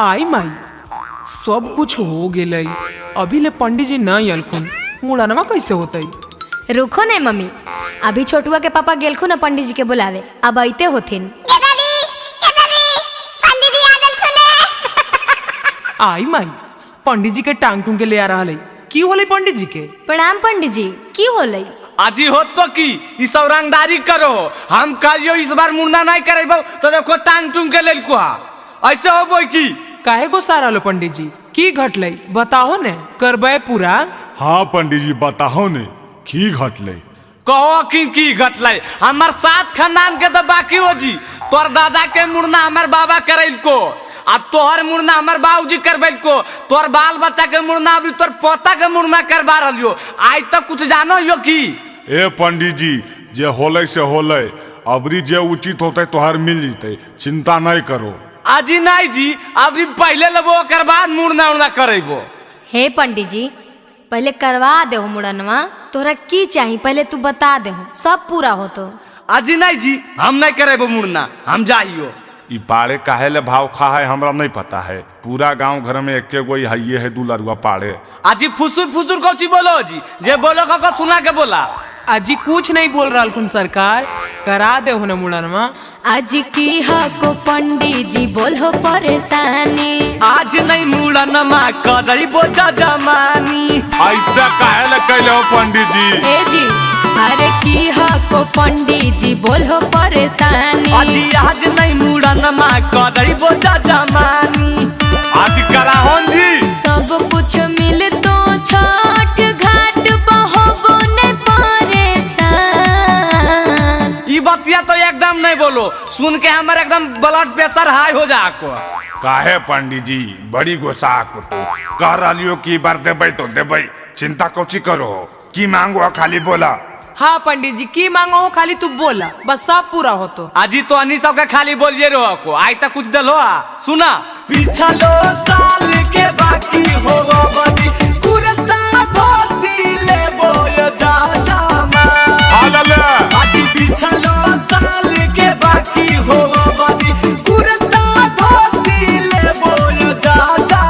आई माई, सब कुछ हो गेलै, अभी ले पंडित जी नहीं अलखुन, मुड़नवा कैसे होतई? रुको नहीं मम्मी, अभी छोटुआ के पापा गेलखुन ना पंडित जी के बुलावे, अब आते होथिन। आई माई, पंडित जी के टांग टूंग के ले आ रहा है। की होलै पंडित जी के? प्रणाम पंडित जी, की होलै? आजी हो तो की ई सब रंगदारी करो, हम कहियो इस बार मुड़ना नहीं करेबो तो देखो टांग टूंग के लेल कुहा ऐसे होबो की। काहे गुस्सा रहलो पंडित जी, की घटलै बताहो ने, करबै पूरा? हाँ पंडित जी बताहो ने की घटलै। कहो की की घटलै? हमर सात खानदान के तो बाकी हो जी, तोर दादा के मुड़ना हमर बाबा करैलको, आ तोहर मुड़ना हमर बाबूजी करबैलको, तोर बाल बच्चा के मुड़ना अभी तोर पोता के मुड़ना करवा रहलियो, आज तक कुछ जानो यो की? ए पंडित जी जे होलै से होलै, अबरी जे उचित होतै तोहर मिल जतै, चिंता नहीं करो। आजी नहीं जी, अभी पहले लेबो ओकर बाद मुड़ना उड़ना करेबो। हे पंडित जी, पहले करवा देहो मुड़नवा, तोरा की चाही पहले तू बता देहो, सब पूरा होतो। आजी नहीं जी, हम नहीं करेबो मुड़ना, हम जाइयो। ई पाड़े काहे ले भाव खा है हमरा नहीं पता है, पूरा गांव घर में एके गो हइये है दुलरुआ पाड़े। आजी फुसुर फुसुर कौची बोलो जी, जे बोलो कको सुना के बोला। आजी कुछ नहीं बोल रहा सरकार, करा देहो ना मुड़नवा। आज की हको पंडित जी बोलो परेशानी, आज नहीं मुड़नमा करैबो जजमानी। ऐसा काहे ले कैले हो पंडित जी? ए जी, अरे की हको पंडित जी बोलो परेशानी, आजी आज नहीं मुड़नमा करैबो जजमानी। आज कराहोन जी सब कुछ मिल तो छठ घाट बहोबो ने परेशान। ई बतिया तो एकदम नहीं बोलो, सुन के हमारे एकदम ब्लड प्रेशर हाई हो जा को। काहे पंडित जी बड़ी गुस्सा को तो कह रही कि बार देबै तो देबै, चिंता कौची करो, की मांगो खाली बोला। हाँ पंडित जी की मांगो हो खाली तू बोला, बस सब पूरा हो तो। आजी तो अनी सब के खाली बोलिए रहो को, आज तक कुछ दलो आ सुना। पिछलो साल के बाकी हो बदी कुर्ता धोती लेबो जा जा। आजी पिछलो साल के बाकी हो बदी कुर्ता धोती लेबो जा जा।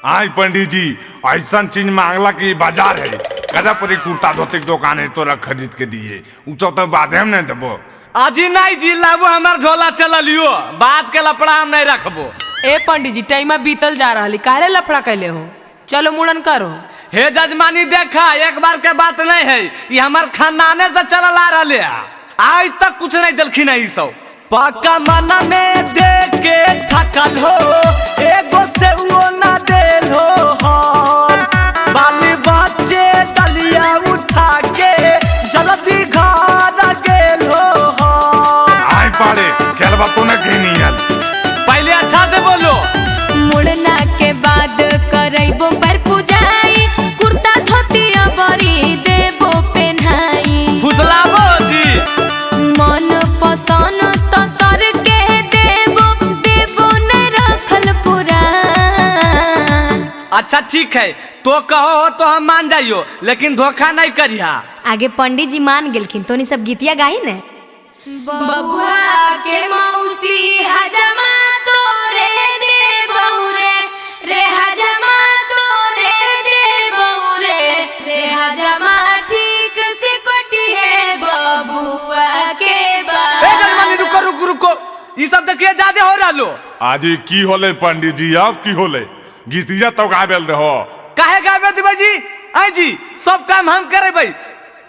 आई पंडित जी ऐसा चीज मांगला कि बाजार है कदा पर कुर्ता धोती के दुकान है तोरा खरीद के दिए, उ तो बाधे हम नहीं देबो। आजी नहीं जी लाबो हमार झोला चललियो, बात के लफड़ा हम नहीं रखबो। ए पंडित जी टाइम बीतल जा रहा है, काहे लफड़ा कैले हो, चलो मुड़न करो। हे जजमानी देखा एक बार के बात नहीं है, ये हमार खानदाने से चलल आ रहा है, आज तक कुछ नहीं दिलखिन है सब। पक्का मना में देख के थकल हो, एगो से वो ना देल हो, बाली बच्चे डलिया उठा के जल्दी घर गेल हो। आई पाड़े खेलबा तो न घेनियल, पहले अच्छा से बोलो। मुड़ना के बाद करैबो पर पूजाई, कुर्ता धोती अबरी देबो पेन्हाई। फुसलाबो जी मन पसंद तो सर के देबो, देबो न रखल पुरान। अच्छा ठीक है तो कहो हो तो हम मान जाइयो, लेकिन धोखा नहीं करिया। आगे पंडित जी मान गेलखिन तो सब गीतिया गाही ने। बबुआ के मौसी हजमा तोरे दे बहुरे रे, हजमा तोरे दे बहुरे रे, हजमा ठीक से कटी है बबुआ के बाल। ए जजमानी रुको रुको रुको, ई सब देखिए ज्यादा हो रहा लो। आज की होले पंडित जी, अब की होले गीतिया तो गाबेल रहो? काहे गाबे दिबै जी? आई जी सब काम हम करेबै,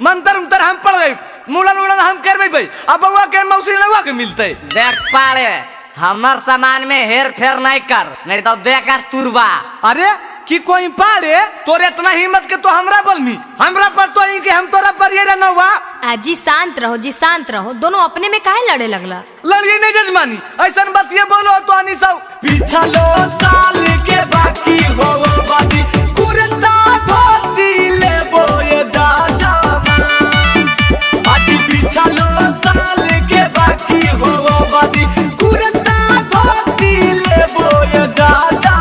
मंत्र उंतर हम पढ़बै, मुड़न उड़न हम करबै भाई, अब बउआ के मौसी नौआ के मिलते। देख पाड़े हमर सामान में हेर फेर नहीं कर, नहीं तो देख तुरबा। अरे कि कोई पाड़े तोरे इतना हिम्मत के तो हमरा बोलमी, हमरा पर तो के हम तोरा पर ये नौआ। आजी शांत रहो जी, शांत रहो, दोनों अपने में काहे लड़े लगला? लड़िए नहीं जजमानी, ऐसा बतिया बोलो तो आनी सब। पिछलो साल के बाकी हो बाकी कुर्ता धोती लेबो ये जा जा। आजी पिछलो साल के बाकी हो बाकी कुर्ता धोती लेबो ये जा जा।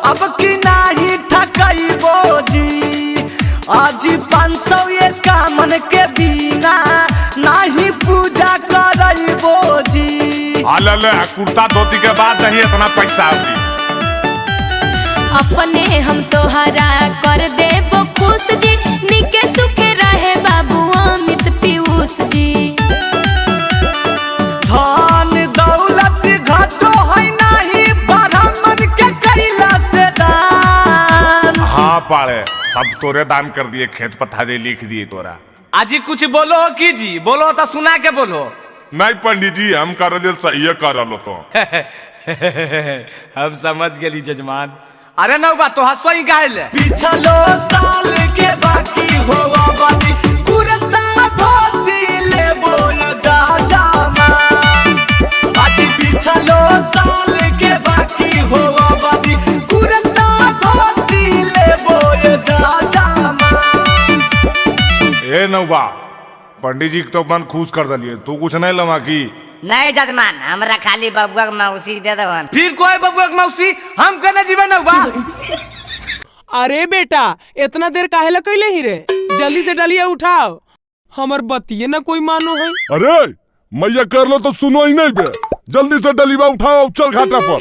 अब की नाही ठकैबो जी। आज 551 के बिना नाही पूजा करैबो जी। ले ले कुर्ता धोती के बाद नहीं इतना पैसा होगी। अपने हम तोहरा कर देबो खुश जी, निके सुखे रहे बाबू अमित पीयूष जी। धन दौलत घटो है नाही ब्राह्मण के कैला से दान। हाँ पाड़े सब तोरे दान कर दिए, खेत पथारे लिख दिए तोरा। आजी कुछ बोलो हो की जी? बोलो तो सुना के बोलो। नहीं पंडित जी हम कर सही कर लो तो। हम समझ गेली जजमान। अरे नौबा तो हंसो ही काहे ले? पिछलो साल के बाकी होवा बाती कुर्ता धोती ले बोल जा जा आज पिछलो साल के बाकी होवा बाती कुर्ता धोती ले बोल जा जा। ए नौबा पंडित जी तो मन खुश कर दिलिए, तू कुछ नहीं लमा की? नहीं जजमान, हमरा खाली बबुआ के मौसी दे दवन। फिर कोई बबुआ के मौसी हम कहने जीवन नौबा। अरे बेटा इतना देर काहे ला कैले ही रे, जल्दी से डलिया उठाओ, हमर बतिये ना कोई मानो है। अरे मैया कर लो तो सुनो ही नहीं बे, जल्दी से डलिया उठाओ चल घाटा पर।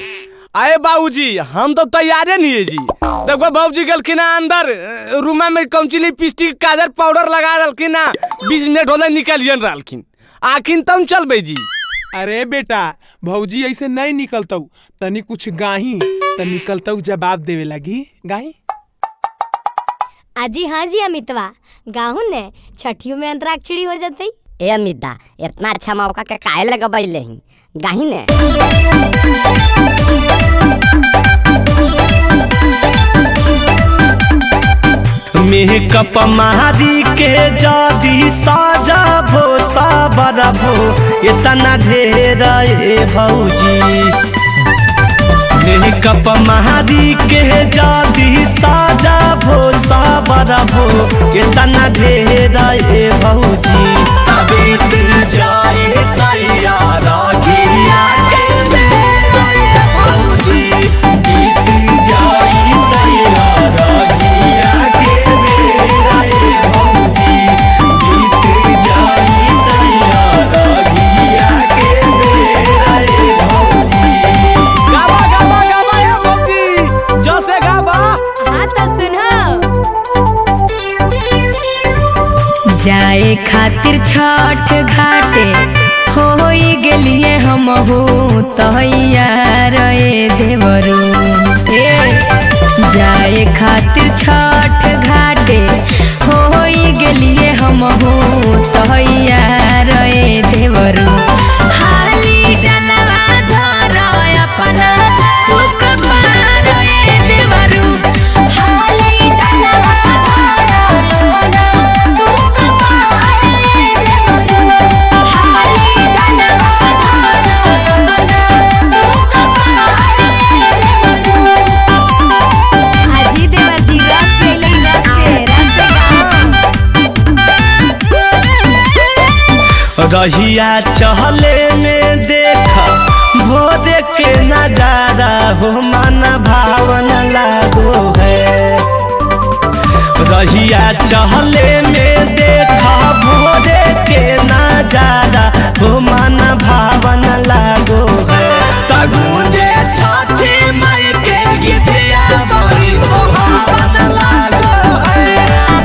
अरे बाबूजी हम तो तैयारे नहीं है जी। देखो बाबूजी गलखिन अंदर रूमा में कौन लिपस्टिक काजर पाउडर लगा रखिन, 20 मिनट होले निकलियन रहलखिन, आखिन तम चलबे जी। अरे बेटा भौजी ऐसे नहीं निकलतौ, तनी कुछ गाही त निकलतौ जवाब देवे लगी गाही। आजी हाँ जी अमितवा गाहू ने छठियों में अंतराक्षरी हो जाती। ए अमिता इतना अच्छा मौका के काहे लगबैले ही, गाही ने। मेकअप मारी के जादी साजा भो साबर भो इतना ढेर ए भौजी। मेकअप मारी के जादी साजा भो साबर भो इतना ढेर ए भौजी। तबे जाए तैयार घिया के मेरा ए भौजी, गीत जाई तैयार घिया के मेरा ए भौजी, गीत जाई तैयार घिया के मेरा ए भौजी। गावा गावा गावा ए भौजी जैसे गावा। हाँ तो सुनो, जाए खातिर छठ घाटे होई गेलिए हम हो तैयार ए देवरू। ए जाए खातिर छठ घाटे होई गेलिए हम हो तैयार ए देवरू। हाली डलवा धर अपना तू कपार ए देवरू, हाली डलवा धर अपना तू कपार ए देवरू, हाली डलवा धर अपना तू कपार ए देवरू। आजी देवर जी रस से ले रस से गाओ। रहिया चहले में देख भोरे के नजारा हो मन भावन लागो है। रहिया चहले में देख भोरे के नजारा हो मन भावन लागो है। तगुंजे छठी माई के गीतिया बड़ी सोहावन लागो है।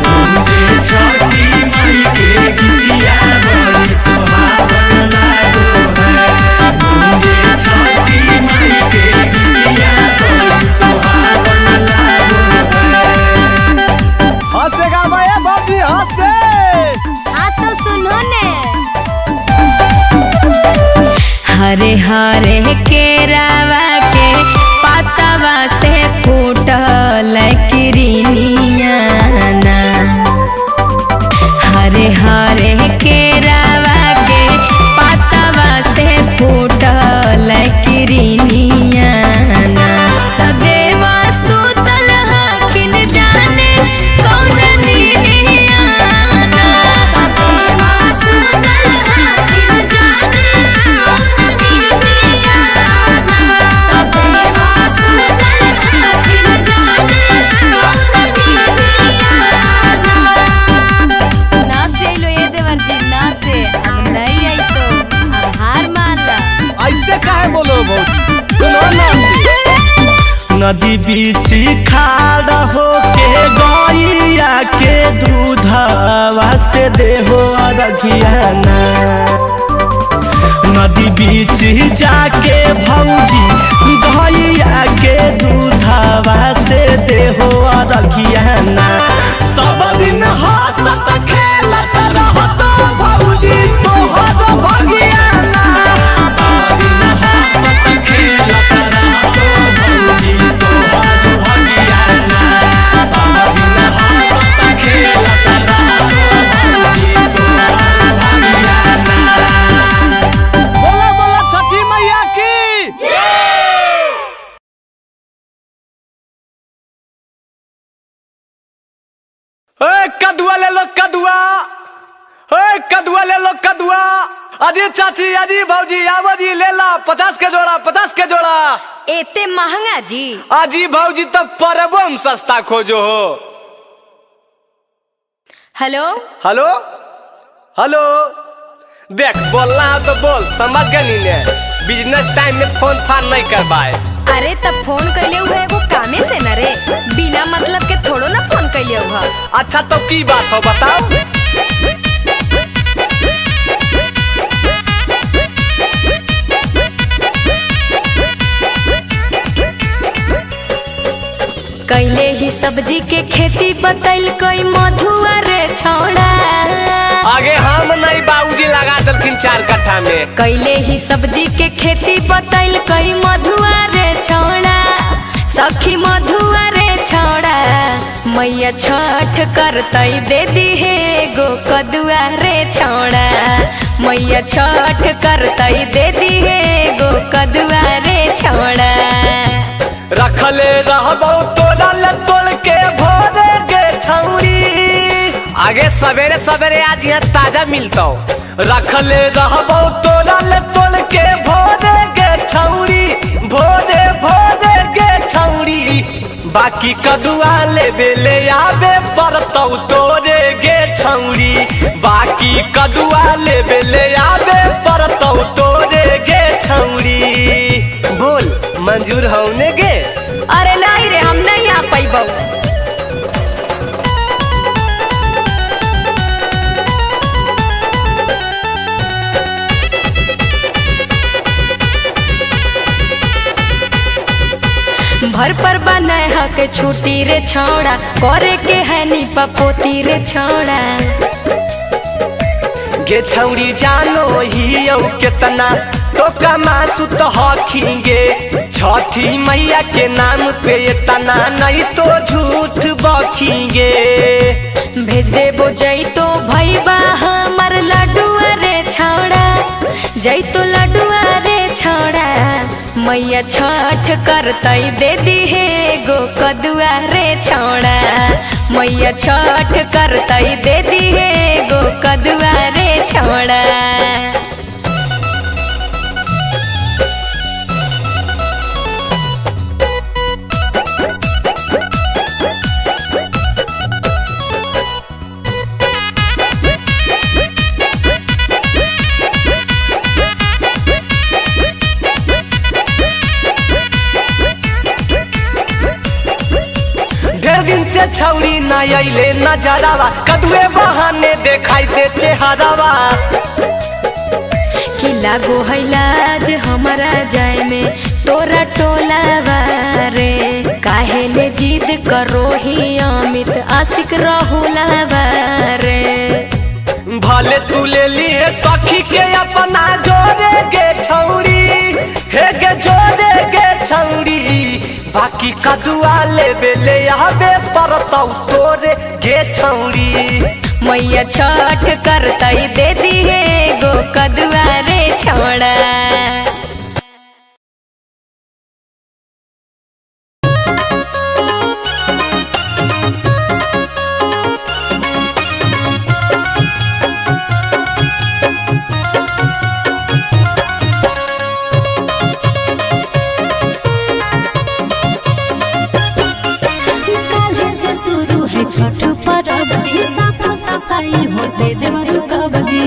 गुंजे छठी माई के गीतिया बड़ी सोहावन लागो है। गुंजे छठी माई के गीतिया बड़ी सोहावन लागो है। हंसे गावा ए बाबी हंसे। हाँ तो सुनो ने, हरे हरे केरावा के पातवा से फूटल किरनिया ना, हरे हरे केरावा के पातवा से फूटल किरनिया ना। त देवा सुतल हकिन जाने कौन निनिया ना, त देवा सुतल हकिन जाने कौन निनिया नदी बीच खाड़ होके गैया के दूधवा से देहो अरघियाना। नदी बीच जाके भौजी गैया के दूधवा से देहो अरघियाना। सब दिन हंसत खेलत रहत भौजी तोहर भगियाना। सब दिन हंसत खेलत रहत भौजी तोहर भगियाना। सब दिन हंसत खेलत रहत भौजी तोहर भगियाना। बोला बोला छठी मैया की। ए कदुआ ले लो कदुआ, ए कदुआ ले लो कदुआ। अजी चाची अजी भौजी आवो जी ले ला 50 के जोड़ा, 50 के जोड़ा। एते महंगा जी? अजी भौजी तब परबो हम सस्ता खोजो हो। हेलो हेलो हेलो, देख बोलना है तो बोल, समझ गई ने। बिजनेस टाइम में फोन फान नहीं करवाए। अरे तब फोन कैले हुए एगो कामे से न रे, बिना मतलब के थोड़ो ना फोन कैले हुआ। अच्छा तो की बात हो बताओ। कैले ही सब्जी के खेती बतैल कोई मधुआ रे छौड़ा। आगे हम नहीं बाबूजी लगा दलखिन 4 कट्ठा में। कैले ही सब्जी के खेती बतैल कोई मधुआ रे छौड़ा। सखी मधुआ रे छौड़ा मैया छठ करतई दे दी हे गो कदुआ रे छौड़ा। मैया छठ करतई दे दी हे गो कदुआ रे छौड़ा। रखले रहबो तोरा ले तोड़ के भोरे गे छौरी। आगे सवेरे सवेरे आज यहाँ ताजा मिलता। रखले रहबो तोरा ले तोड़ के भोरे गे छौरी, भोरे भोरे गे छौरी। बाकी कदुआ लेबे ले आबे पड़तौ तोरे गे छौरी। बाकी कदुआ लेबे ले आबे पड़तौ तोरे गे छौरी। बोल मंजूर हौने गे? अरे नहीं रे हम नहीं आ पैबो। भर पर बनाए हक छुट्टी रे छौड़ा, करे के है नी पपोती रे छौड़ा। गे छौरी जानो ही औ केतना तो कमासु तो हखिंगे। छठी मैया के नाम पे इतना नहीं तो झूठ बखिंगे। भेज देबो जैतो भैबा हमर लडुआ रे छौड़ा, जैतो लडुआ रे छौड़ा। मैया छठ करतई दे दी हे गो कदुआ रे छौड़ा। मैया छठ करतई दे दी हे गो कदुआ रे छौड़ा। ढेर दिन से छौरी ना अइले नजरावा, कदुए बहाने देखाई दे चेहरावा। कि लागो है लाज हमारा जाए में तोरा टोलावा रे। काहे ले जिद करो ही अमित आशिक रहुलावा रे। भले तू ले लिए सखी के अपना जोरे गे छौरी, हे गे जोरे गे छौरी। बाकी कदुआ लेबे ले आबे पड़तौ तोरे गे छौरी। मैया छठ करतई दे दी हे गो कदुआ रे छौड़ा। छठ परब जी साफ सफाई होते देवरु कब जी।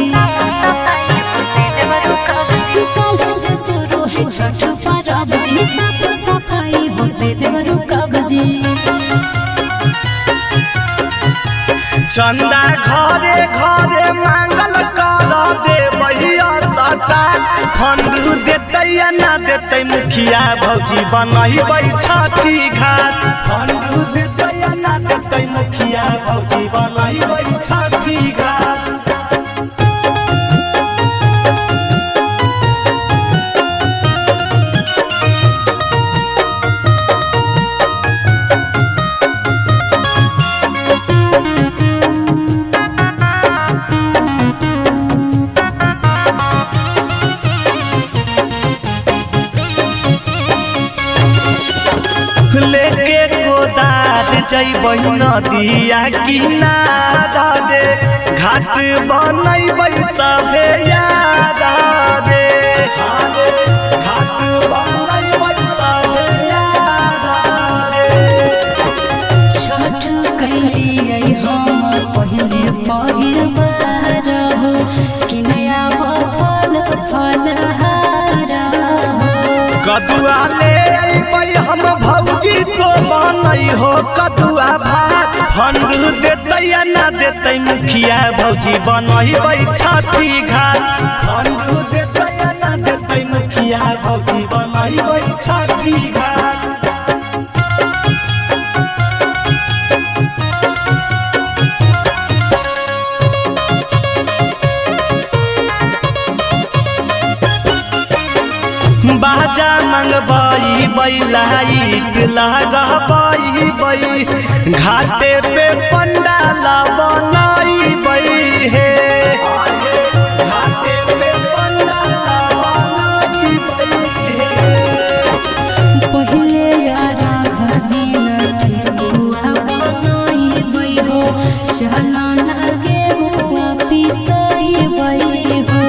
काल्हे से शुरू है छठ परब जी साफ सफाई होते। देवरू कबजी। चंदा घरे घरे मांगल कर देबै सटा, फंड देतै या ना देतै मुखिया भौजी बनैबै छठी घाट। फंड देतै या ना देतै मुखिया भौजी बनैबै छठी घाट। लेके कोदार जैबै नदिया किनारा रे, घाट बनैबै सभे यार रे, घाट बनैबै सभे यार रे। छठ कैलियै हम पहिले पहिल बार हो, कि नया फल फलहार हो। कदुआ ले अइबै हम भौजी तो बनै हो कदुआ भात, फंड देतै या ना देतै मुखिया भौजी बनैबै छठी घाट। फंड देतै या ना देतै मुखिया भौजी बनैबै छठी घाट। बाजा मंगबई बैलाइट लगबई घाटे पे पंडाल बनैबै हे, घाटे पे पंडाल बनैबै हे। पहिले अरघ दिन ठेकुआ बनैबै हो, चलन गेहुआ पिसैबै हो।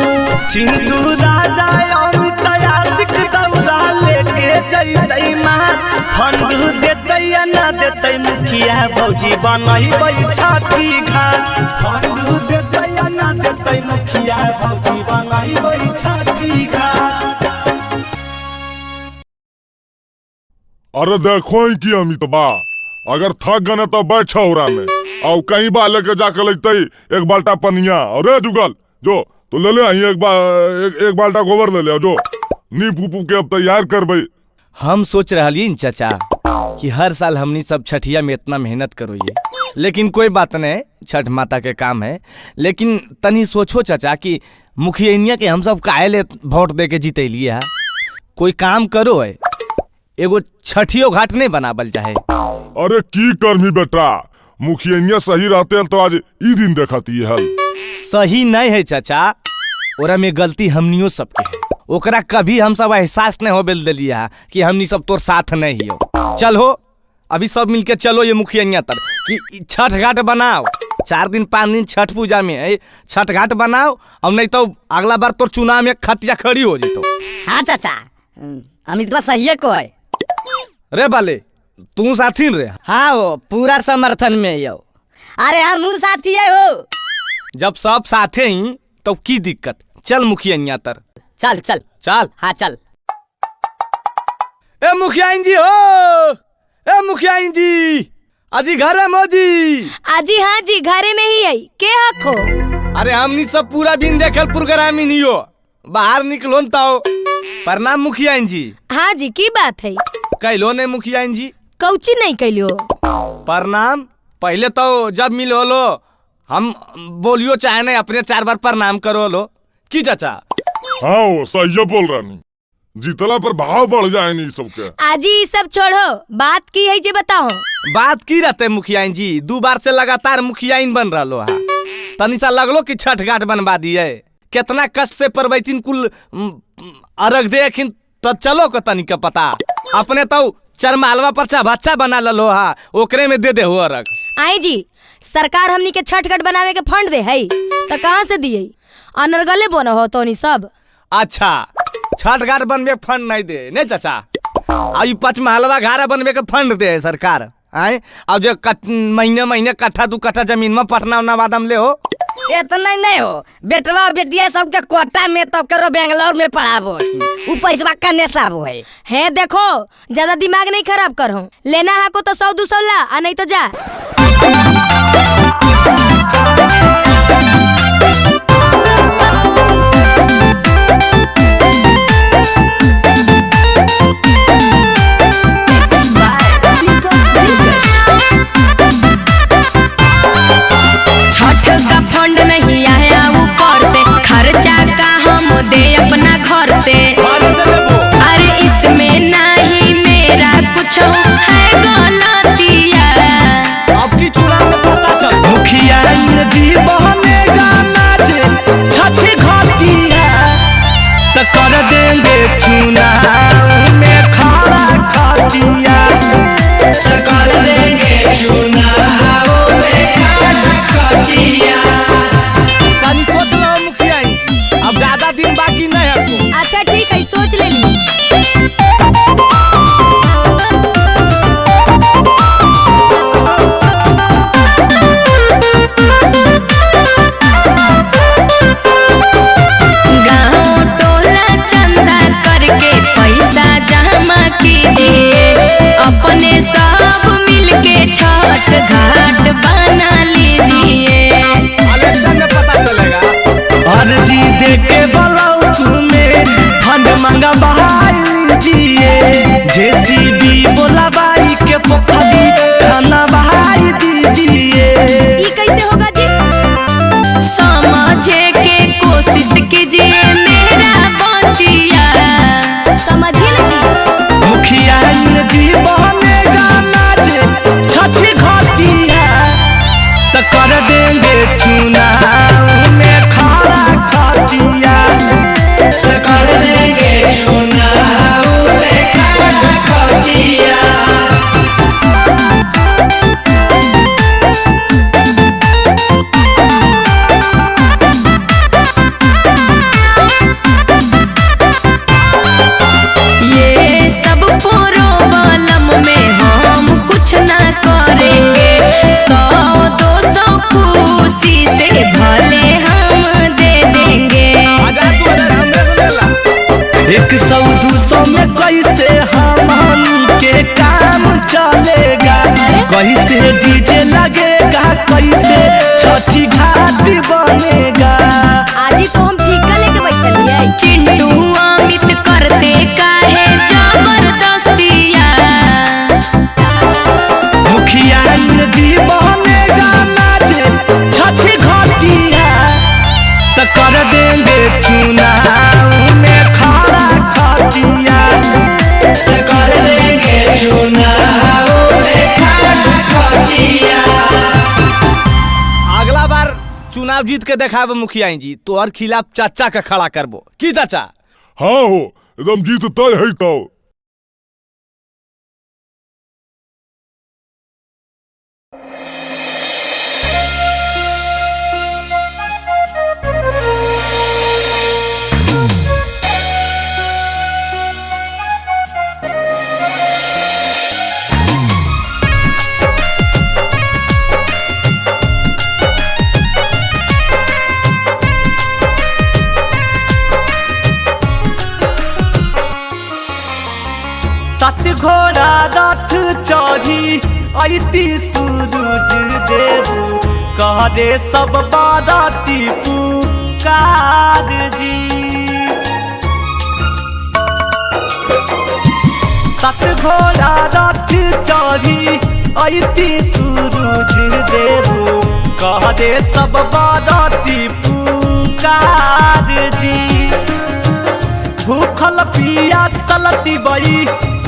चिंटू राजा अमित आशिक दौरा लेके जैतै माँ, फंड देतै या ना देतै मुखिया भौजी बनैबै छठी घाट। फंड देतै या ना देतै मुखिया भौजी बनैबै छठी घाट। अरे देखो ही कि अमित बा, अगर थक गए तो बैठ छौरा में और कहीं बा लेके जाके लगते एक बाल्टा पनिया। अरे जुगल जो तो ले ले आई एक बाल्टा गोबर ले ले, जो नी फूफू के अब तैयार करबई। हम सोच रही चाचा कि हर साल हमनी सब छठिया में इतना मेहनत करो ये, लेकिन कोई बात नहीं, छठ माता के काम है। लेकिन तनी सोचो चाचा कि मुखिया के हम सब काहे ले वोट दे के जीतैलिए है, कोई काम करो है, एगो छठियो घाट नहीं बनाबल चाहे। अरे की करमी बेटा, मुखिया सही रहते तो आज ई दिन देखती है। सही नहीं है चाचा, ओरा में गलती हमनियो सबके है, ओकरा कभी हम सब एहसास नहीं होबे दिलिए है कि हमनी सब तोर साथ नहीं हो। चल हो अभी सब मिलके चलो ये मुखिया तर कि छठ घाट बनाओ, 4 दिन 5 दिन छठ पूजा में है, छठ घाट बनाओ, और नहीं तो अगला बार तोर चुनाव में खटिया खड़ी हो जीतो। हाँ चाचा अमित सही है को है। रे बाले तू साथी रे? हाँ हो पूरा समर्थन में यो। अरे हम साथी है हो। जब सब साथे ही तो की दिक्कत, चल मुखिया तर चल चल चल। हाँ चल। ए मुखिया जी हो, ए मुखिया जी अजी घर है मोजी? आजी हाँ जी घरे में ही आई, के हक हो? अरे हमनी सब पूरा बिन देखल प्रोग्राम ही हो, बाहर निकलो न ताओ। प्रणाम मुखिया जी। हाँ जी की बात है? कैलो ने मुखिया जी? कौची नहीं कैलो। प्रणाम पहले तो जब मिलो लो हम बोलियो चाहे नहीं, अपने 4 बार प्रणाम करो लो की चाचा? हाँ वो सही बोल रहा नहीं, जीतला पर भाव बढ़ जाए नहीं सबके। आजी सब छोड़ो, बात की है जे बताओ। बात की रहते मुखिया जी, 2 बार से लगातार मुखियाइन बन रहा है, तनी सा लगलो कि छठ घाट बनवा दिए, कितना कष्ट से परवैतिन कुल अर्घ दे तो चलो को तनी का पता, अपने तो चरमालवा पर बच्चा बना लो हा, ओकरे में दे दे हो अर्घ। आई जी सरकार हमनी के छठ घाट बनावे के फंड दे है तो कहाँ से दिए, अनर्गले बनो हो तो नहीं सब। अच्छा छठ घाट बनवे फंड नहीं दे नहीं चाचा, आई पचमहलवा घारा बनवे के फंड दे है सरकार आए, और जो महीने महीने कट्ठा 2 कट्ठा जमीन में पटना उना बादाम ले हो। इतना नहीं हो, बेटवा बेटिया सबके कोटा में तब करो बेंगलोर में पढ़ाबो, उ पैसवा कने से आबो है। है देखो ज्यादा दिमाग नहीं खराब करो, लेना है को तो 100-200 ला, आ नहीं तो जा। छठ का फंड नहीं आया ऊपर से, खर्चा का हम दे अपना घर से। अरे इसमें नहीं मेरा कुछ है गलतिया, अब की चुनाव में पता चल। मुखिया जी बहनेगा नाचे छठ घाटिया, तो कर देंगे चुनाव में खड़ा खटिया, तो कर देंगे चुनाव में खड़ा खटिया। तनी सोच लो मुखिया जी, अब ज्यादा दिन बाकी नहीं है तो। अच्छा ठीक है, सोच ले ली। गाँव टोला चंदा करके पैसा जमा कीजिए, अपने सब मिलके छठ घाट बना लीजिए। इलेक्शन में पता चलेगा। अर्जी दे के बोलाओ तुम्हें, फंड मंगा बहाई लीजिए, जेसीबी बोला बाई के पोखरी खाना बहाई दीजिए। ये कैसे होगा जी? समझे के कोशिश कीजिए मेरा बतिया, समझिए ना जी। मुखिया जी बहनेगा नाचे छठ घाटिया, तो कर देंगे चुनाव में खड़ा खटिया, तो कर देंगे चुनाव में खड़ा खटिया। ये सब प्रोब्लम में हम कुछ ना करेंगे, 100-200 खुशी से भले हम दे देंगे। 100-200 में कैसे हम के काम चलेगा, कैसे डीजे लगेगा, कैसे छठी घाट बनेगा। आज ही तो हम ठीका लेके बैठल हियै। चिंटू अमित करते काहे जबरदस्तिया, मुखिया जी बहनेगा नाचे छठ घाटिया, तो कर देंगे चुनाव में खड़ा खटिया, तो कर देंगे चुनाव में खड़ा खटिया। अगला बार चुनाव जीत के देखाब मुखिया जी, तोहर खिलाफ चाचा के खड़ा करबो की चाचा? हाँ हो, एकदम जीत तय है तो। सत घोड़ा रथ चढ़ी ऐती सूरज देबू, कह दे सब बाराती पुकार जी। सत घोड़ा रथ चढ़ी ऐती सूरज देबू, कह दे सब बाराती पुकार जी। भूखल पिया सलती बई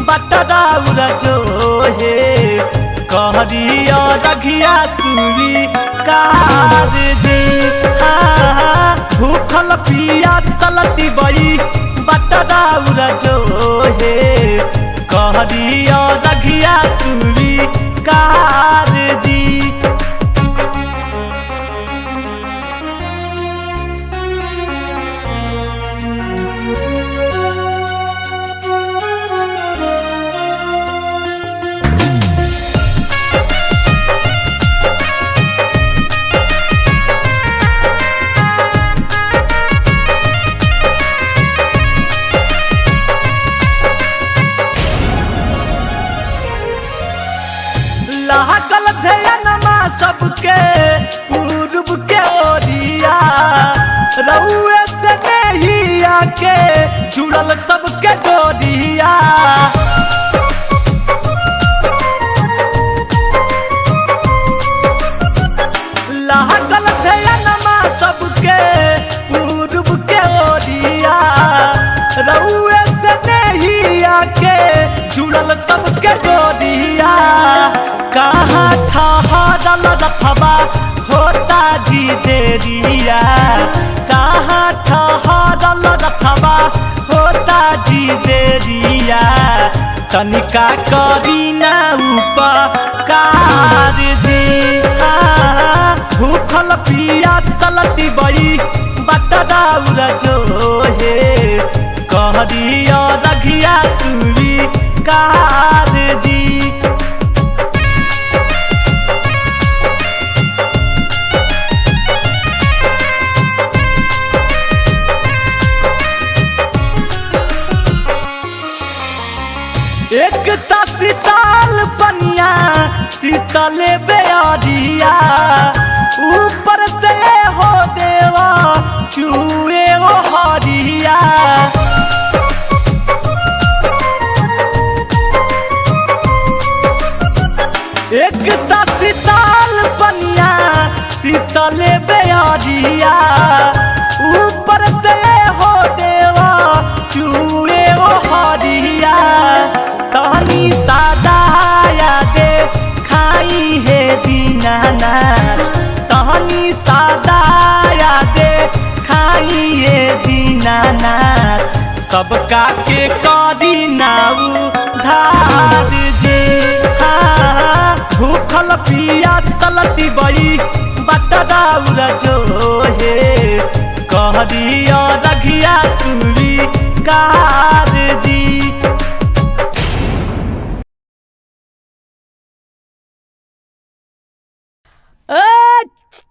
बटराउर जो हे, कहरिया रघिया सुरी कार जी। भूखल पिया सलती बई बटराउर जो हे, कहरिया रघिया सुरी कार जी। लागल ध्यानमा सबके पूर्व के ओरिया, रउए से नहिया के जुड़ल सबके डोरिया। लागल ध्यानमा सबके पूर्व के ओरिया, रउए से नहिया के जुड़ल सबके डोरिया। कहाँ ठहरल रथवा होता जी देरिया, कहाँ ठहरल रथवा होता जी देरिया। तनिका करी ना उपकार जी, भूखल पिया सलती बई बतदाउर जो हे, कहरिया रघिया सुरी कार जी। एक ता शीतल पनिया शीतल बेअरिया, ऊपर से हो देवा चूए ओ हरिया। एक ता शीतल पनिया शीतल बेअरिया, ऊपर से हो देवा चूए ओ हरिया। तहनी सादाया दे खाई हे दीनानाथ, तहनी सादाया दे खाई हे दीनानाथ। सबका के करी नाउ धार जी, हाँ भूखल पिया सलती बई बतदाउर जो हे, कहरिया रघिया सुरी कार जी।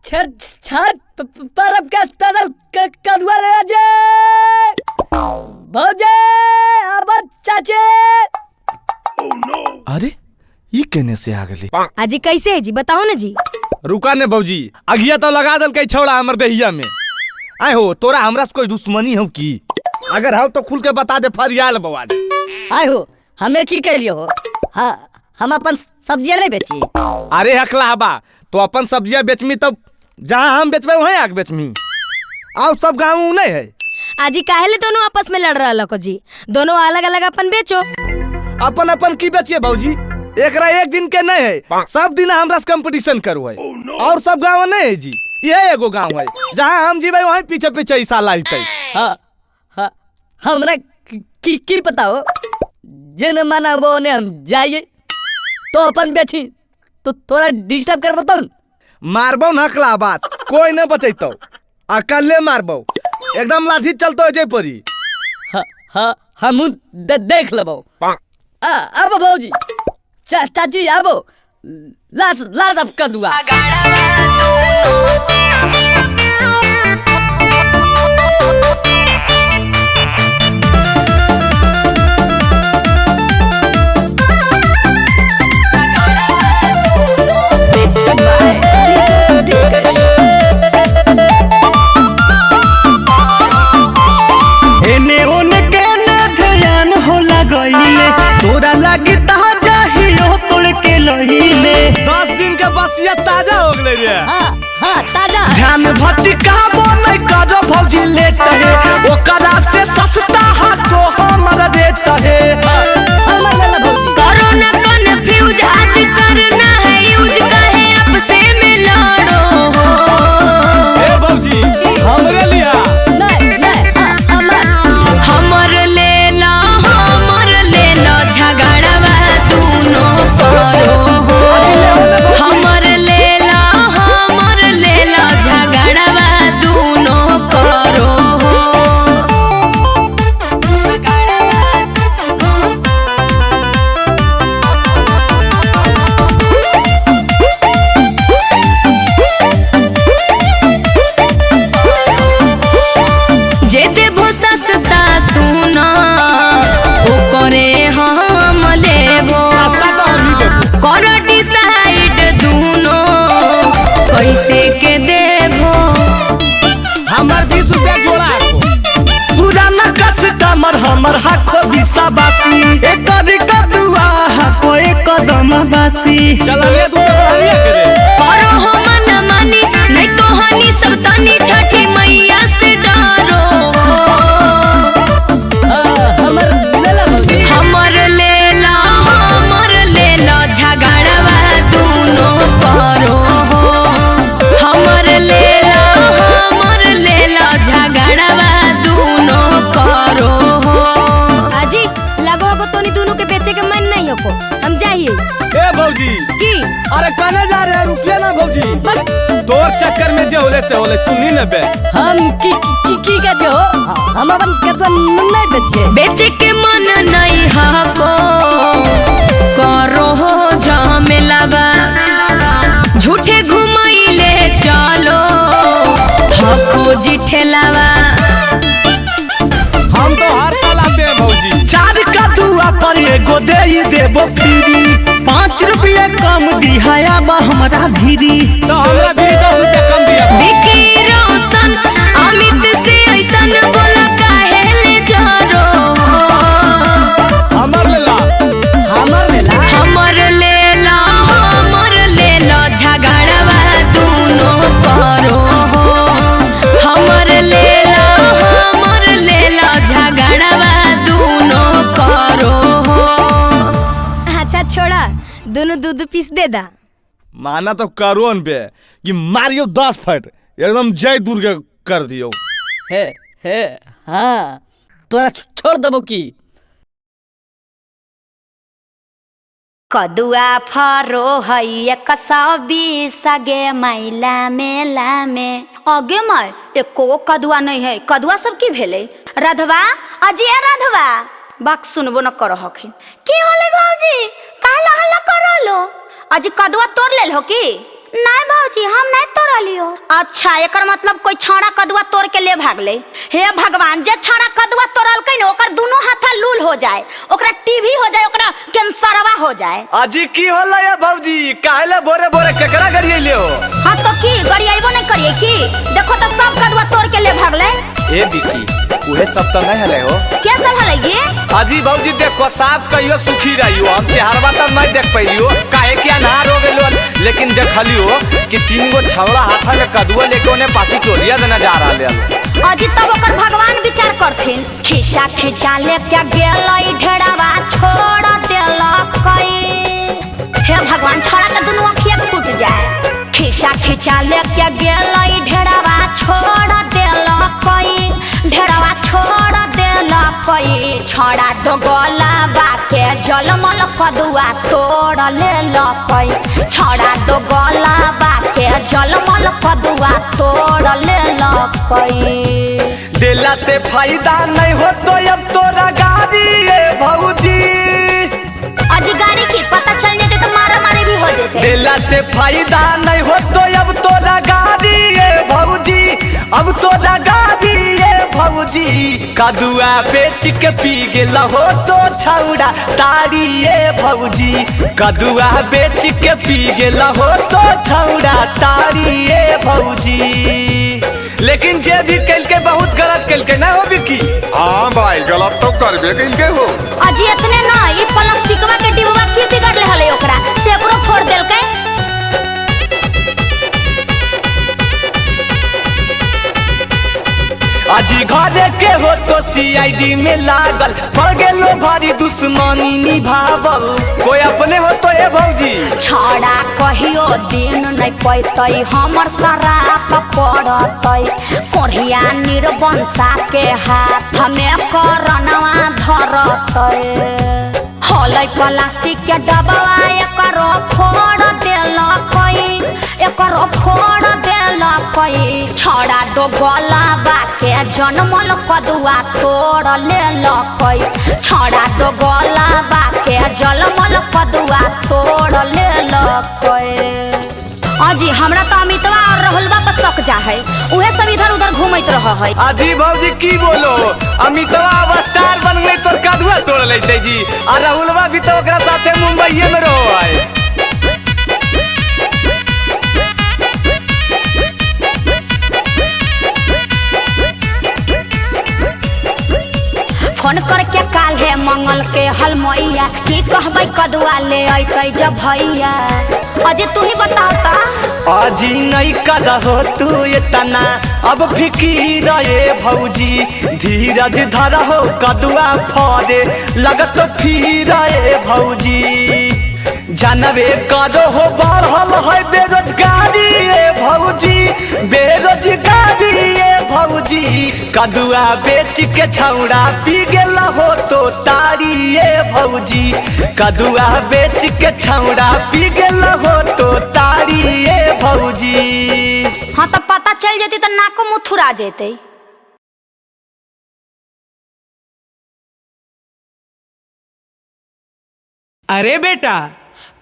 छठ परब के स्पेशल कदुआ ले जे भौजे अब चाचे। अरे ये केने से आ गई अजी? कैसे है जी बताओ ना जी। रुका ने भौजी, अगिया तो लगा दल कई छौड़ा हमर देहिया में। आय हो तोरा हमरा से कोई दुश्मनी हो की? अगर हो तो खुल के बता दे फरियाल बवा। आय हो हमें की कहलियो हो? हाँ हम अपन सब्जियां नहीं बेची। अरे हकला हबा तो अपन सब्जियां बेचमी तब जहाँ हम बेचबे वहीं आके बेचमी, आओ सब गाँव नहीं है। आजी काहे ले दोनों आपस में लड़ रहा लोग जी? दोनों अलग अलग अपन बेचो। अपन अपन की बेचिए भौजी? एकरा एक दिन के नहीं है, सब दिन हमरा से कंपटीशन करो है। और सब गाँव नहीं है जी, यह एगो गाँव है जहाँ हम जीवे वहीं पीछे पीछे ई साल आते। हाँ हाँ हमरा की पता हो, जिन मना वो ने हम जाइए तो अपन बेची तो थोड़ा डिस्टर्ब करबो तो मारबो नकला बात कोई न बचैतो, अकले मारबो एकदम लाठी चलतो जे परी। हाँ हाँ हम देख लेबो। आबो भौजी चाची आबो लाश लाश अब कदुआ। एने ओने के न ध्यान होला गईले, तोरा लागी ताजा हियो तोड़ के लहीले। 10 दिन के बसिया ताजा हो गेलै रे। हाँ हाँ ताजा। ध्यान भटकाबो नै करो भौजी लेट है, ओकरा से सस्ता हाथो हमर रेट है। हमर लेला भौजी। करो ना कंफ्यूज आज करना है यूज, काहे आपसे में लड़ो हो। ए भौजी हमरे लिया नहीं नहीं हमर लेला हमर लेला झगड़वा दूनो करो हो। हमर लेला झगड़वा दूनो करो हो। बासी। चला ले तू सब हनिया करे। करो हो मन मानी नहीं तो हानि सब तानी छठी मैया से डरो। हमर लेला भौजी। हमर लेला हमर लेला झगड़वा दूनो करो हो। हमर लेला झगड़वा दूनो करो हो। अजी लगो को तोनी दोनों के बेचे के मन नहीं हो को, हम जाइए। ए भौजी की अरे कने जा रहे हैं? रुकिए ना भौजी, तोर चक्कर में जे होले से होले सुनी न बे। हम की की की कहते हो? हम अपन कदुआ नहीं बेचे। बेचे के मन नहीं हको करो हो झमेलावा, झूठे घुमाइले चलो हको जी ठेलावा। हम तो हर साल आते हैं भौजी। 4 कदुआ पर एगो दे देबो फ्री, 5 रुपये कम दिहाया बा हमरा भीरी। तो हमरा भी 10 रुपया कम दिया। बिकी रोशन अमित से ऐसन बोला काहे ले जरो। हमर लेला हमर लेला हमर लेला हमर लेला झगड़वा दूनो करो हो। हमर लेला झगड़वा दूनो करो हो। अच्छा छोड़ा दोनों दूध पीस दे दा। माना तो करो बे कि मारियो 10 फट एकदम जय दुर्गे कर दियो। हे हे हाँ तोरा छोड़ देबो की। कदुआ फरो है 120 गे मैला मेला में। अगे माय एको कदुआ नहीं है, कदुआ सब की भेलै? राधवा अजी ए राधवा बाक सुनबो न कर हखिन। की होलै भौजी काहे हल्ला कर रहलो? अजी कदुआ तोड़ लेल हो की? नहीं भौजी हम नहीं तोड़लियो। अच्छा एकर मतलब कोई छौड़ा कदुआ तोड़ के ले भागले। हे भगवान जे छौड़ा कदुआ तोड़लकै न ओकर दोनों हाथा लूल हो जाए, ओकरा टीवी हो जाए, ओकरा कैंसरवा हो जाए। अजी की होला या भौजी काहे ले भोरे भोरे केकरा गरियले हो? हाँ तो की गरियबो नहीं करिए की? देखो तो सब कदुआ तोड़ के ले भागले। ए बिकी उहे सब तो नहीं हले हो। क्या सब हले जी? अजी भौजी देखो साफ कहियो सुखी रहियो, हम चेहरवा त नहीं देख पैलियो काहे कि अन्हार हो गेलो, लेकिन देखलियो कि 3 गो छौड़ा हाथा में कदुआ लेके ओने पासी टोलिया देना जा रहल है। अजी तब ओकर भगवान विचार करथिन। खींचा खींचा लेके गेलै ढेरावा छोड़ देलकै। हे भगवान छोड़ा के दुनू अखिया फूट जाए। खींचा खींचा लेके गेलै ढेरावा छोड़ देलकै, ढेरावा छोड़ देलकै। छोड़ा डोगला बाके जलमल कदुआ तोड़ लेलकै। छोड़ा डोगला बाके जलमल कदुआ तोड़ लेलकै। देला से फायदा नहीं हो तो अब तोरा गाड़ी ए भौजी। अजी गाड़ी की पता चल जाते तो मारा मारी भी हो जाते। देला से फायदा नहीं हो तो अब तोरा गाड़ी ए भौजी, अब तोरा गाड़ी ए भौजी। कदुआ बेच के पी गेला हो तो छौड़ा तारी ए भौजी। कदुआ बेच के पी गेला हो तो छौड़ा तारी ए भौजी। लेकिन जे भी कल के बहुत गलत कल के ना हो बिकी। हाँ भाई गलत तो करबे कइल के हो। अजी इतने ना ई प्लास्टिकवा के डिब्बा की बिगड़ले हले ओकरा से ओकरो फोड़ देलकै। अजी घरे के हो तो सीआईडी में लागल पड़ गेलो भारी दुश्मनी निभावल कोई अपने हो तो ए भौजी। छौड़ा कहियो दिन नहीं पैतै हमर शराप पड़तै, कोढ़िया निर्वंशा के हाथ में करनवा धरतै। होलै प्लास्टिक के डब्बा एकरो फोड़ देलकै, एकरो फोड़ देलकै। छौड़ा दोगला बाके जनमल कदुआ तोड़ लेलकै। छौड़ा दोगला बाके जनमल कदुआ तोड़ लेलकै। अजी हमरा तो अमितवा और राहुलवा पर शक जा है, उहे सब इधर उधर घूमत रह है। अजी भौजी की बोलो अमितवा अब स्टार बन गई तोर कदुआ तोड़ लेते जी, आ राहुलवा भी तो ओकरा साथे मुंबईये में रहो है। फोन करके काल्हे मंगल के हलमैया, की कहबै कदुआ ले अइतै जब भैया। अजय तू ही बताओ ता। अजी नहीं करहो तू इतना अब फिकीर ए भौजी, धीरज धरहो कदुआ फरे लगत फिर ए भौजी। जानबे करो हो बढ़ल है बेरोजगारी ए भौजी, बेरोजगारी ए भौजी। कदुआ बेच के छौड़ा पी गेल हो तो तारी ए भौजी, कदुआ बेच के छौड़ा पी गेल हो तो तारी ए भौजी। हाँ तो पता चल जती तो नाको मुँह थुरा जेते। अरे बेटा,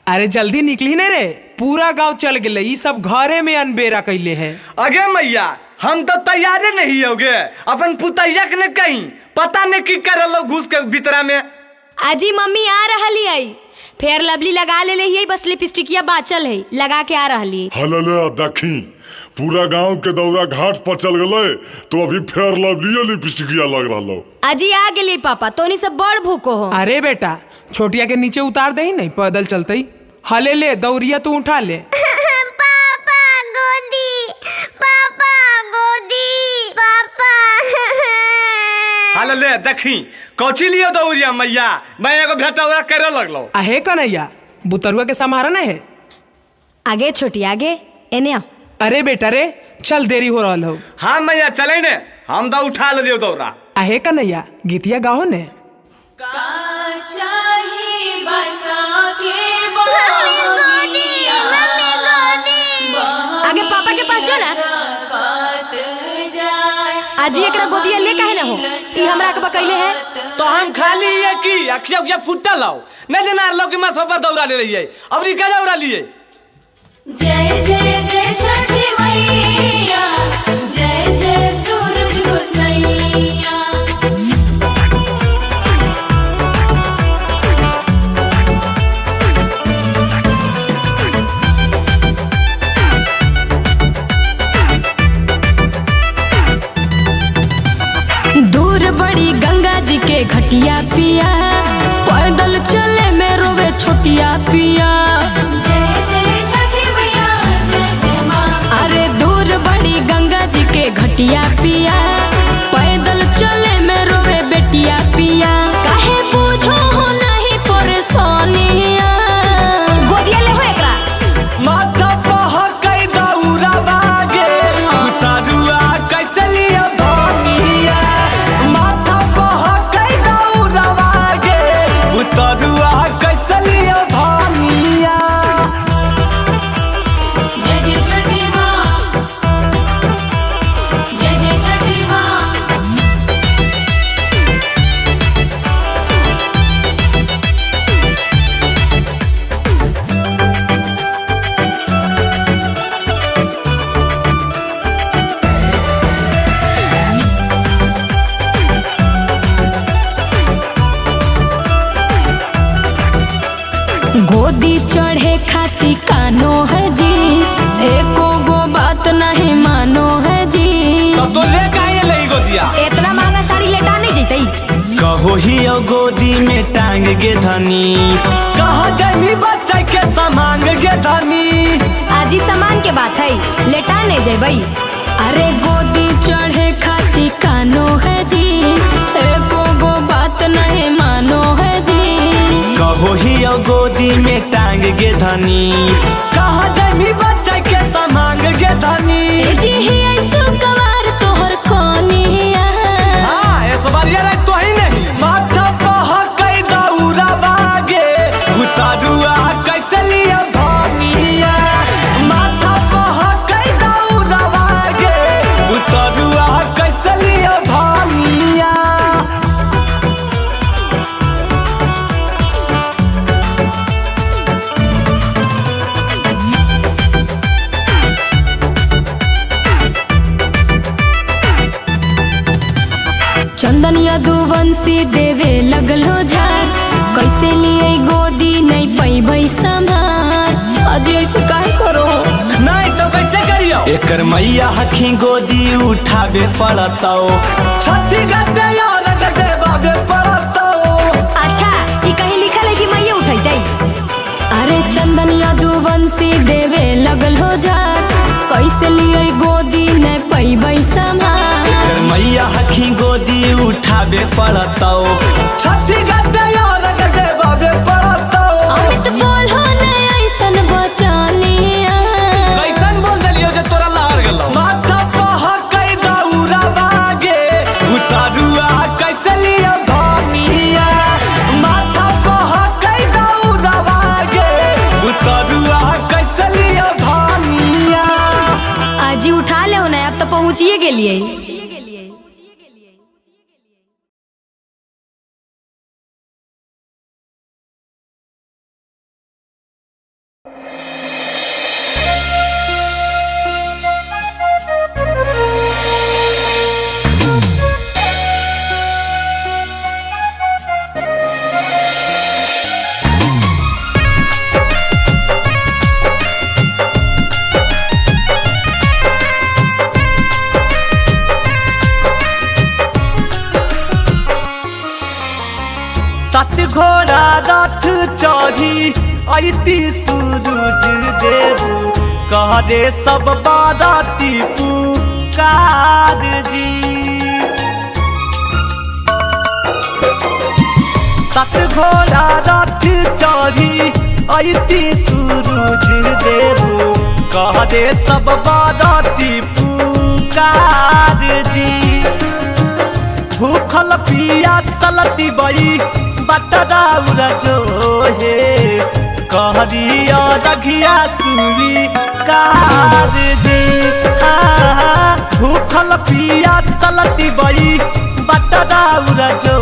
अरे जल्दी निकली ने रे, पूरा गांव चल गए, ई सब घरे में अनबेरा कैले है। अगे मैया हम तो तैयारे नहीं होगे, अपन पुतैया के ने कहीं पता नहीं की कर लो घुस के भीतरा में। अजी मम्मी आ रही है, फेयर लवली लगा ले रही, बस लिपस्टिकिया बाचल है, लगा के आ रही। हले देखी पूरा गांव के दौरा घाट पर चल गए तो अभी फेयर लवली लिपस्टिकिया लग रहा। अजी आ गेली पापा, तोनी सब बड़ भूको हो। अरे बेटा छोटिया के नीचे उतार दे नहीं पैदल चलते, हले ले दौरिया तू उठा ले। पापा गोदी, पापा गोदी, पापा। हले ले देखी कौची लियो दौरिया मैया, मैं एगो भेटौरा करे लगलो। आहे कन्हैया बुतरुआ के संभारा न है। आगे छोटी आगे एने आ। अरे बेटा रे चल देरी हो रहा हो। हाँ मैया चले ने, हम तो उठा ले लियो दौरा। आहे कन्हैया गीतिया गाओ ने। आगे पापा के पास जो ना। अजी एकरा गोदिया ले काहे ना हो, ई हमरा के बकैले है। तो हम खाली ये की अक्षय उक्षय फुटल लाओ नहीं जना लोग के माथ पर दौरा ले रही है, अब का दौरा लिए। जय जय जय छठी मैया, जय जय सूरज गोसैया। दूर बड़ी गंगा जी के घटिया पिया, पैदल चले में रोवे छोटिया पिया। जय जय छठी मैया, जय जय माँ। अरे दूर बड़ी गंगा जी के घटिया पिया, पैदल चले में रोवे बेटिया पिया। काहे बूझो हो नहीं परेशानिया, गोदिया ले हो एकरा। माथा पहकै दौरा बागे उतारुआ कैसे लिया धनिया, माथा पहकै दौरा बागे उतारुआ कैसे लिया धनिया। जय जय छठी माँ, जय जय छठी माँ। गोदी चढ़े खाती कानो है जी, एको गो बात नहीं मानो है जी। तब तो ले काहे लई गोदिया, इतना महंगा साड़ी लेटा नहीं जैतई। कहो ही ओ गोदी में टांग गे धनी, कहो जमी बच्चा के सामांग गे धनी। आजी सामान के बात है, लेटा नहीं जैबई। अरे गोदी चढ़े खाती कानो है जी, एको गो बात नहीं मानो है जी। कहो ही ओ गोदी में टांग गे धनी, कहो जमी बच्चा के सामांग गे धनी। ए जी ही ऐसो कवार तोहर कोनिया। हाँ ऐसो बारिया रे तो ही नहीं। माथा पहकै दौरा बागे उतारुआ कैसे लिया धनिया, माथा पहकै दौरा बागे उतारुआ कैसे लिया धनिया। चंदन यदुवंशी देवे लगलो झार, कैसे लिए गोदी नहीं पैबै संभार। अजी ऐसे काहे करो। नहीं तो कैसे करियो, एकर मैया हखी गोदी उठावे पड़तौ, छठी गते यार देवावे पड़तौ। अच्छा अइतै। अरे चंदनिया दुवंशी देवे लगल हो जा, कैसे लियै गोदी ने पैबै संभाल। एकर मैया हखी गोदी उठाबे पड़तौ, छठी घाटे और देवाबे पड़तौ। अमित बोलो ने ऐसन बचनिया, कैसन बोल देलियो जे तोरा लहर गेलौ। माथा पहकै दौरा बागे उतारुआ कैसे लिया धनिया, माथा पहकै दौरा बागे उतारुआ कैसे लिया धनिया। आजी उठा ले ना, अब तो पहुँचिए गेलियै। सत घोड़ा रथ चढ़ी ऐती सूरज देव, कह दे सब बाराती पुकार जी। सत घोड़ा रथ चढ़ी ऐती सूरज देव, कह दे सब बाराती पुकार जी। भूखल पिया सलती बई बतराउर जो हे, कहरिया रघिया सुरी कार जी। भूखल पिया सलती बई बतराउर जो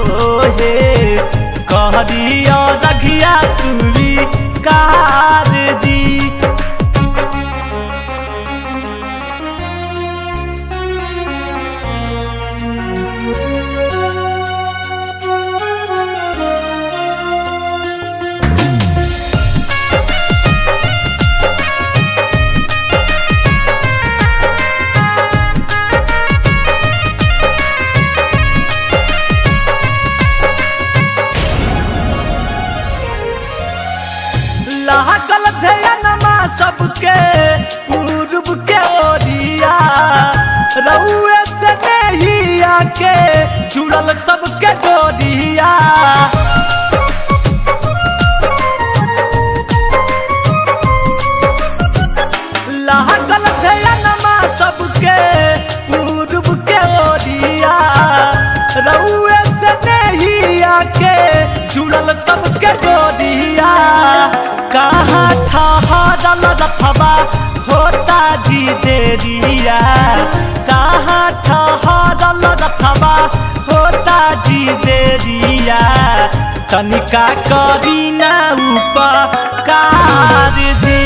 हे, कहरिया रघिया सुरी कार जी। लागल ध्यानमा सबके पूर्व के ओरिया, रउए से नहिया के जुड़ल सबके डोरिया। लागल ध्यानमा सबके पूर्व के ओरिया, रउए से नहिया के जुड़ल सबके डोरिया। कहाँ ठहरल रथवा होता जी देरिया, कहाँ ठहरल रथवा होता जी देरिया। तनिका करी ना उपकार जी।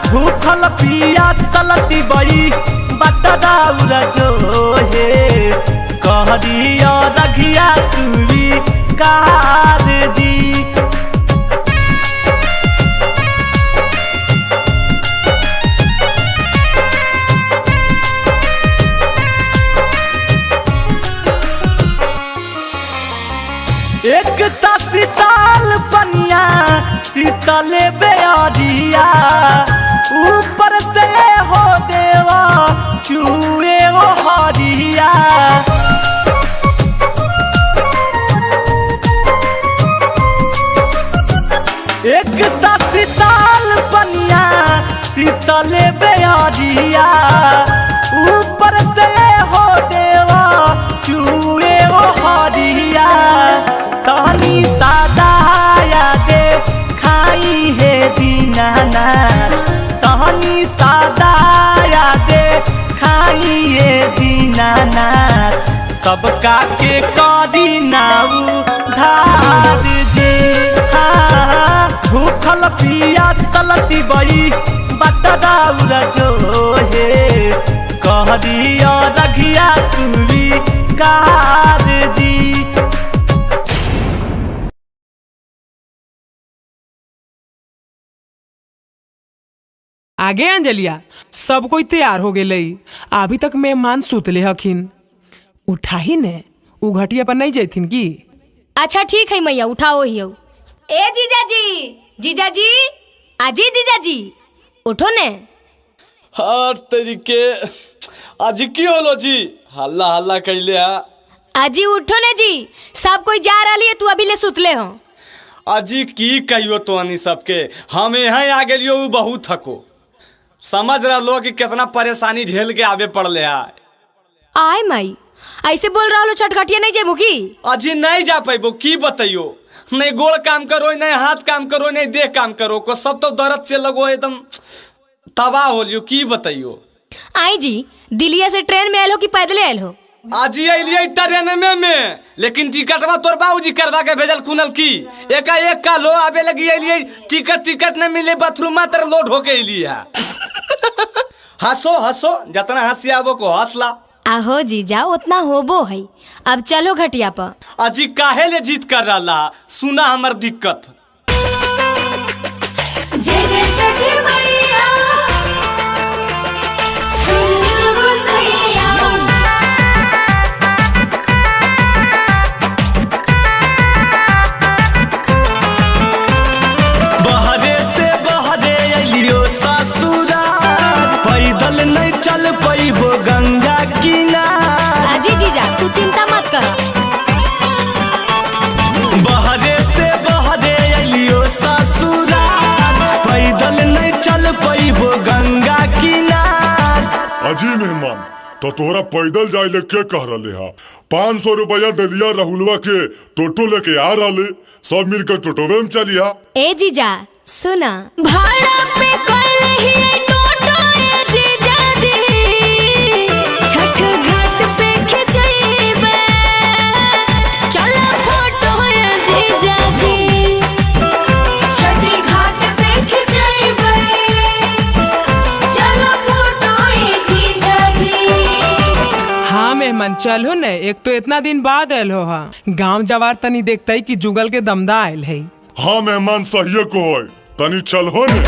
भूखल पिया सलती बई बतराउर जो हे, कहरिया रघिया सुरी कार जी। एक शीतल पनिया शीतल बेअरिया, ऊपर से हो देवा चूए ओ हरिया। एक शीतल पनिया शीतल बेअरिया, ऊपर से हो देवा चूए ओ हरिया। तहनी सादा दे खाई हे दीनाना, तहनी सादा दे खाई हे दीनाना। सबका के करी नाउ धार जी। भूखल पिया सलती बई बतराउर जो हे, कहरिया रघिया सुरी कार जी। आगे अंजलिया सब कोई तैयार हो गेलै, अभी तक मेहमान सुतले हखिन। उठाही ने उ घटिया पर नहीं जैथिन की? अच्छा ठीक है मैया, उठाओ ही। ए जीजाजी, जीजाजी, आजी जीजाजी उठो ने। हर तरीके आज की होलो जी, हल्ला हल्ला कैले हा। आजी उठो ने जी, सब कोई जा रही है, तू अभी ले सुतले हो। अजी की कहियो तोहनी सबके, हम यहाँ आ गेलियो उ बहुत थको। समझ रहा कि कितना परेशानी झेल के आवे पड़ले हा। आय माई ऐसे बोल रहा हो, छटघटिया नहीं जेबू की? अजी नहीं जा पैबो, की बतैयो, नहीं गोड़ काम करो, नहीं हाथ काम करो, नहीं देह काम करो, को सब तो दर्द से लगो एकदम तबाह हो लियो, की बतैयो। आई जी दिल्ली से ट्रेन में आयल हो कि पैदले आयल हो? अजी अलिए ट्रेन में, लेकिन टिकटवा तोर बाबूजी करवा के भेजल कुनल की, एका एक का लो आवे लगी अलिए, टिकट टिकट न मिले, बाथरूम मात्र लोड होके अलिए। हंसो हंसो जितना हंसी आबो को हंसला। आहो जीजा उतना होबो है, अब चलो घटिया पर। अजी काहे ले जीत कर रहा, सुना हमर दिक्कत। जय जय छठी मैया, सूरज गोसैया। बहरे से बहरे अलियो ससुराल, पैदल नहीं चल पैबो गंगा किनार। अजी जीजा तू चिंता मत कर। बहरे से बहरे अलियो ससुराल, पैदल नहीं चल पैबो गंगा किनार। अजी मेहमान तो तोहरा पैदल जाए ले के कह रहे हा? 500 रुपया दलिया राहुलवा के टोटो लेके आ रहा, सब मिलकर टोटोवे में चलिया। ए जीजा सुना, भाड़ा पे कल ही टोटो ए जीजा जी, छठ घाट पे खिंचैबे चलो फोटो ए जीजा जी। छठी घाट पे खिंचैबे चलो फोटो ए जीजा जी। हाँ मेहमान चलो ने, एक तो इतना दिन बाद आयल हो हा, गांव जवार तनी देखते ही कि जुगल के दमदा आयल है। हाँ मेहमान सही को है, तनी चलो ने।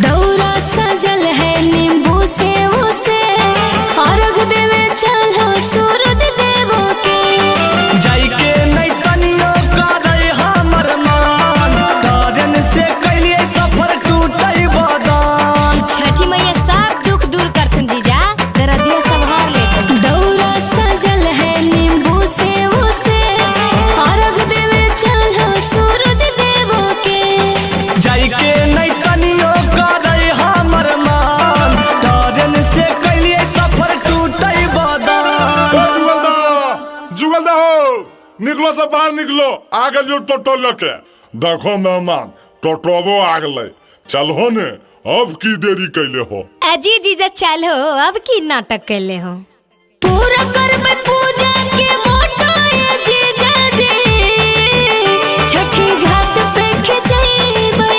दौरा सजल है नींबू से उसे, अर्घ देवे चलो सूरज देवो के। जाई के नहीं तनियो करे हमर मान, ट्रेन से कैलिए सफर टूटई बदन। छठी मैया सब दुख दूर करथन जीजा, दरदिया सब हर लेथन। दौरा सजल है नींबू से उसे, अर्घ देवे चलो सूरज देवो के। जाई के नहीं तनियो करे हमर मान, ट्रेन से कैलिए सफर टूटई बदन। ए जुगलदा, जुगलदा हो, निकलो सब बाहर निकलो, आ गलियो टोटो लेके। देखो मेहमान टोटोबो आ गए, चलो ने, अब की देरी कैले हो? अजी जीजा चलो, अब की नाटक कैले हो? पूरा करबे पूजा के मोटो ए जीजा जी, छठी घाट पे खिंचैबे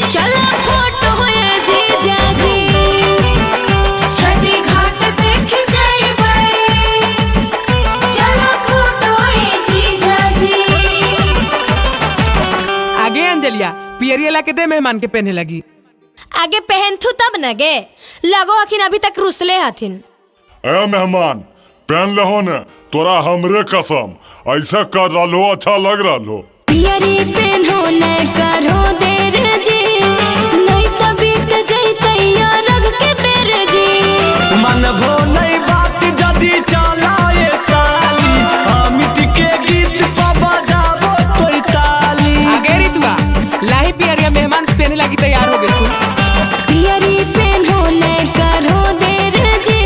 चलो फोटो ए जीजा जी। छठी घाट पे खिंचैबे चलो फोटो ए जीजा जी। आगे अंजलिया पियरिया ला के दे मेहमान के पहने लगी। आगे पहनथू तब न गे, लगो अखिन अभी तक रुसले हथिन। ए मेहमान पहन लहो ने, तोरा हमरे कसम ऐसा कर रहा अच्छा लग रहा हो। पियरी पेन्हो न करो देर जी, नहीं तो बीत जैतै अरग के बेर जी। मनभो नहीं बात जदी चलाए साली, अमित के गीत पर बजाबो तोई ताली। आगे रितुआ लाही पियरिया मेहमान पहने लगी तैयार हो गए तू। पियरी पेन्हो न करो देर जी,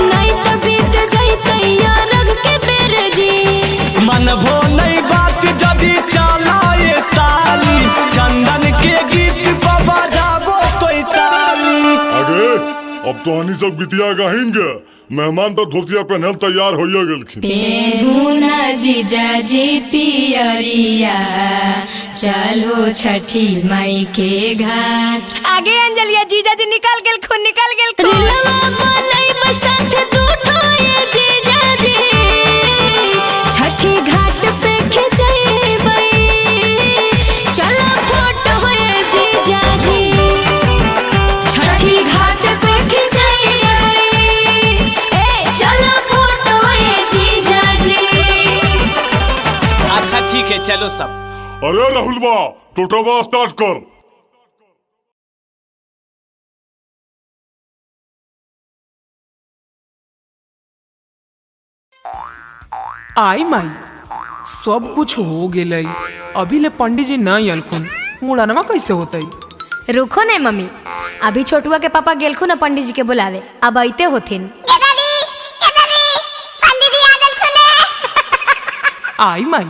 नहीं तो बीत जैतै अरग के बेर जी। मनभो नहीं बात जदी चलाए साली, चंदन के गीत पर बजाबो तोई ताली। अरे अब तो हनी सब गीतिया गाहिंगे, मेहमान तो धोतिया पहनल तैयार होइए गेलखिन। पेन्हू जीजा जी पियरिया चलो छठी माई के घाट। आगे अंजलिया जीजा जी निकल गेल खुन, निकल गेल खुन। रिलवा बनैब साथ दूठो ए जीजा जी, छठी घाट पे खिंचैबे। है, चलो सब। अरे राहुल बा, टोटोबा स्टार्ट कर। आई माई, सब कुछ हो गेलै, अभी ले पंडित जी नहीं अलखुन, मुड़नवा कैसे होतई? रुको नहीं मम्मी, अभी छोटुआ के पापा गेलखुन ना पंडित जी के बुलावे, अब आते होथिन। आई माई,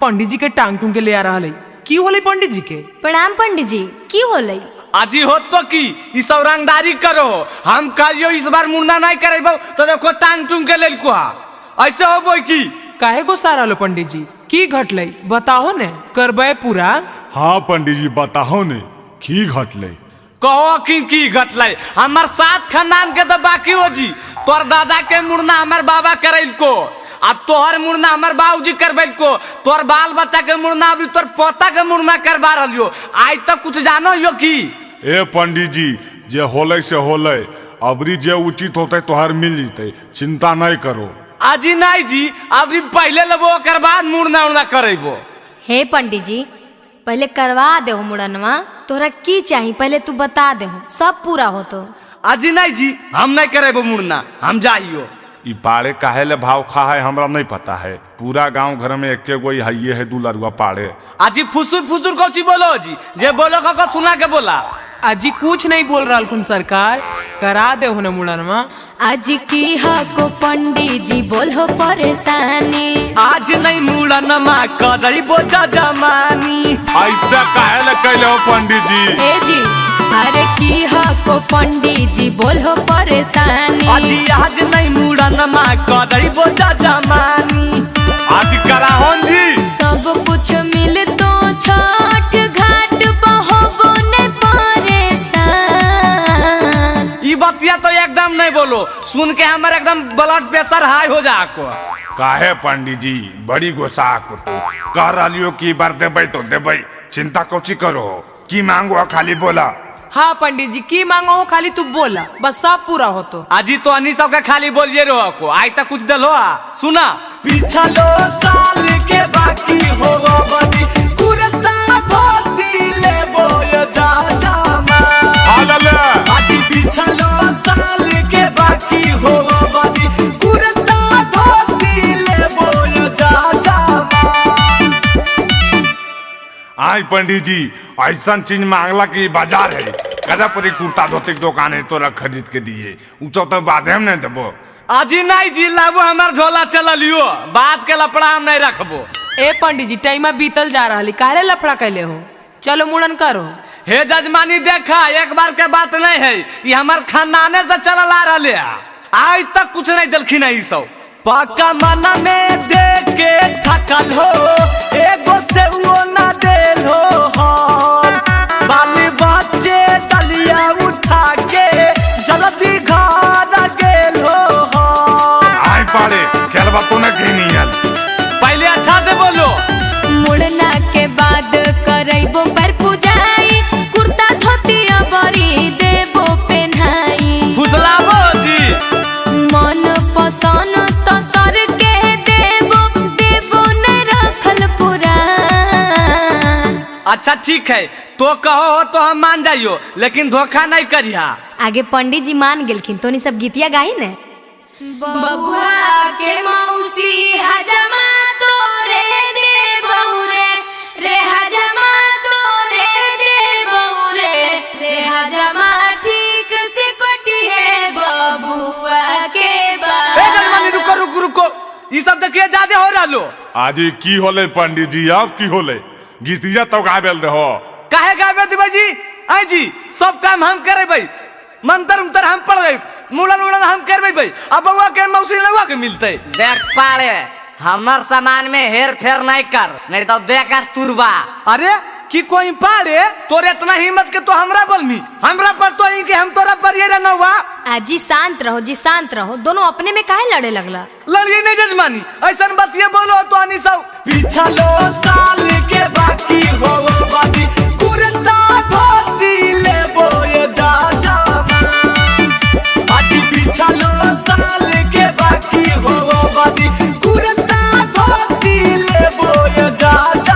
पंडित जी के टांग टूंग के ले आ रहा है, की होलै पंडित जी के? प्रणाम पंडित जी, की होलै? आजी हो तो की ई सब रंगदारी करो, हम कहियो इस बार मुड़ना नहीं करेबो तो देखो टांग टूंग के लेलको हा, ऐसे होबो की? काहे गुस्सा रहलो पंडित जी, की घटलै बताहो ने, करबै पूरा? हाँ पंडित जी बताहो ने, की घटलै? कहो की की घटलै? हमार सात खानदान के तो बाकी हो जी, तोर दादा के मुड़ना हमार बाबा करैलको, आ तोहर मुड़ना हमार बाबूजी करबैलको, तोर बाल बच्चा के मुड़ना अभी तोर पोता के मुड़ना करवा रहलियो, आज तक कुछ जानो यो की? ए पंडित जी, जे होलै से होलै, अबरी जे उचित होतै तोहर मिल जतै, चिंता नहीं करो। आजी नहीं जी, अभी पहले लेबो ओकर बाद मुड़ना उड़ना करेबो। हे पंडित जी, पहले करवा देहो मुड़नवा, तोरा की चाही पहले तू बता देहो, सब पूरा होतो। आजी नहीं जी, हम नहीं करेबो मुड़ना, हम जाइयो। ई पाड़े काहे ले भाव खा है हमरा नहीं पता है, पूरा गांव घर में एके गो हइये है दुलरुआ पाड़े। आजी फुसुर फुसुर कौची बोलो जी, जे बोलो कको सुना के बोला। आजी कुछ नहीं बोल रहा खुन सरकार, करा दे हो न मुड़नवा। आज की को पंडित जी बोलो परेशानी, आज नहीं मुड़नमा करैबो जजमानी। ऐसा काहे ले कहले हो पंडित जी? ए जी, अरे की को पंडित जी बोलो परेशानी, आज आज नहीं मुड़नमा करैबो जजमानी। आज कराहोन जी सब कुछ मिल तो छठ घाट बहोबो ने परेशान। ई बतिया तो एकदम नहीं बोलो, सुन के हमारे एकदम ब्लड प्रेशर हाई हो जा को। काहे पंडित जी बड़ी गुस्सा को तो कह रही कि बार देबै तो देबै, चिंता कोची करो, की मांगो खाली बोला। हाँ पंडित जी, की मांगो हो खाली तू बोला, बस सब पूरा हो तो। आजी तो अनी सब के खाली बोलिए रहो को, आज तक कुछ दलो आ सुना। पिछलो साल के बाकी हो बदी कुर्ता धोती लेबो जा जा मा। आजी पिछलो साल के बाकी हो बदी कुर्ता धोती लेबो जा जा मा। आई पंडित जी, ऐसा चीज मांगला कि बाजार है, कदा पर कुर्ता धोती के दुकान है तोरा खरीद के दिए, उ तो बाधे हम नहीं देबो। आजी नहीं जी, लाबो हमार झोला चललियो, बात के लफड़ा हम नहीं रखबो। ए पंडित जी, टाइम बीतल जा रहा है, काहे लफड़ा कैले हो, चलो मुड़न करो। हे जजमानी देखा, एक बार के बात नहीं है, ये हमार खानदाने से चलल आ रहा है, आज तक कुछ नहीं दलखिन है ई सब। पक्का मन में दे के थकल हो, एगो से वो ना देल हो, बाल बच्चे दलिया उठा के जल्दी घर गेल हो। आई पाड़े खेलबा तो न घेनियल, पहले अच्छा से बोलो। मुड़ना के बाद करैबो पर पूजाई, कुर्ता धोती अबरी देबो पेन्हाई। फुसलाबो जी मन पसंद तो सर के देबो, देबो न रखल पुरान। अच्छा ठीक है, तो कहो हो तो हम मान जाइयो, लेकिन धोखा नहीं करिया। आगे पंडित जी मान गेलखिन, तोनी सब गीतिया गाही ने। बबुआ के मौसी हजमा तोरे दे बहुरे, रे हजमा तोरे दे बहुरे, रे हजमा ठीक से कटी है बबुआ के बाल। ए जजमानी रुको रुको रुको, ई सब देखिए ज्यादा हो रहा लो। आज की होले पंडित जी, अब की होले गीतिया तो गाबेल रहो? काहे गाबे देबै जी? आई जी सब काम हम करेबै, मंत्र उंतर हम पढ़बै, मुड़न उड़न हम करबै भाई, अब बउआ के मौसी नौआ के मिलते। देख पाड़े, हमर सामान में हेर फेर नहीं कर, नहीं तो देख तुरबा। अरे कि कोई पाड़े, तोरे इतना हिम्मत के तो हमरा बोलमी, हमरा पर तो के हम तोरा पर ये नौआ। आजी शांत रहो जी, शांत रहो, दोनों अपने में काहे लड़े लगला? लड़िए नहीं जजमानी, ऐसा बात ये बोलो तो आनी सब। पिछलो साल के बाकी हो बाकी कुर्ता धोती लेबो जा जा। आज पिछलो साल के बाकी हो बाकी कुर्ता धोती लेबो जा जा।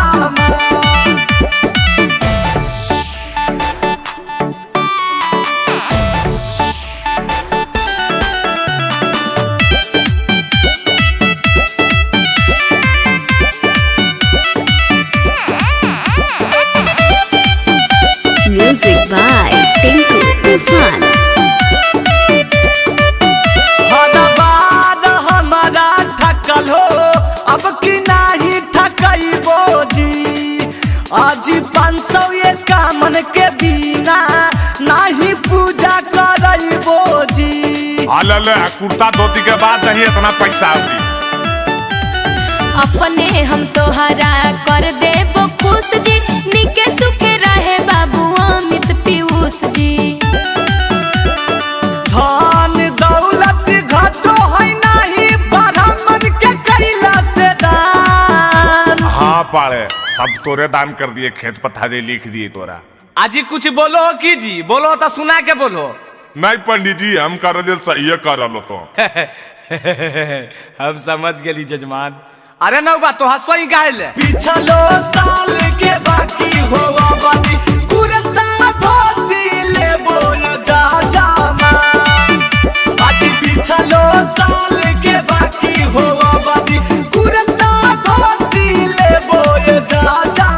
Music by Tinku Tufan. हर हमारा ठकल हो, अब की नाही ठकैबो जी। आज 551 के बिना नाही पूजा करैबो जी। ले ले कुर्ता धोती के बाद नहीं इतना पैसा होगी। अपने हम तोहरा कर देबो खुश जी, निके सुखे रहे बाबू अमित पीयूष जी। धन दौलत घटो है नाही ब्राह्मण के कैला से दान। हाँ पाड़े सब तोरे दान कर दिए, खेत पथारे लिख दिए तोरा। आजी कुछ बोलो हो की जी? बोलो तो सुना के बोलो। नहीं पंडित जी हम कर दिल सही कर लो तो। हम समझ गेली जजमान। अरे नौबा तो हंसो ही काहे ले? पिछलो साल के बाकी होवा बाती कुर्ता धोती ले बोल जा जा आज पिछलो साल के बाकी होवा बाती कुर्ता धोती ले बोल जा जा।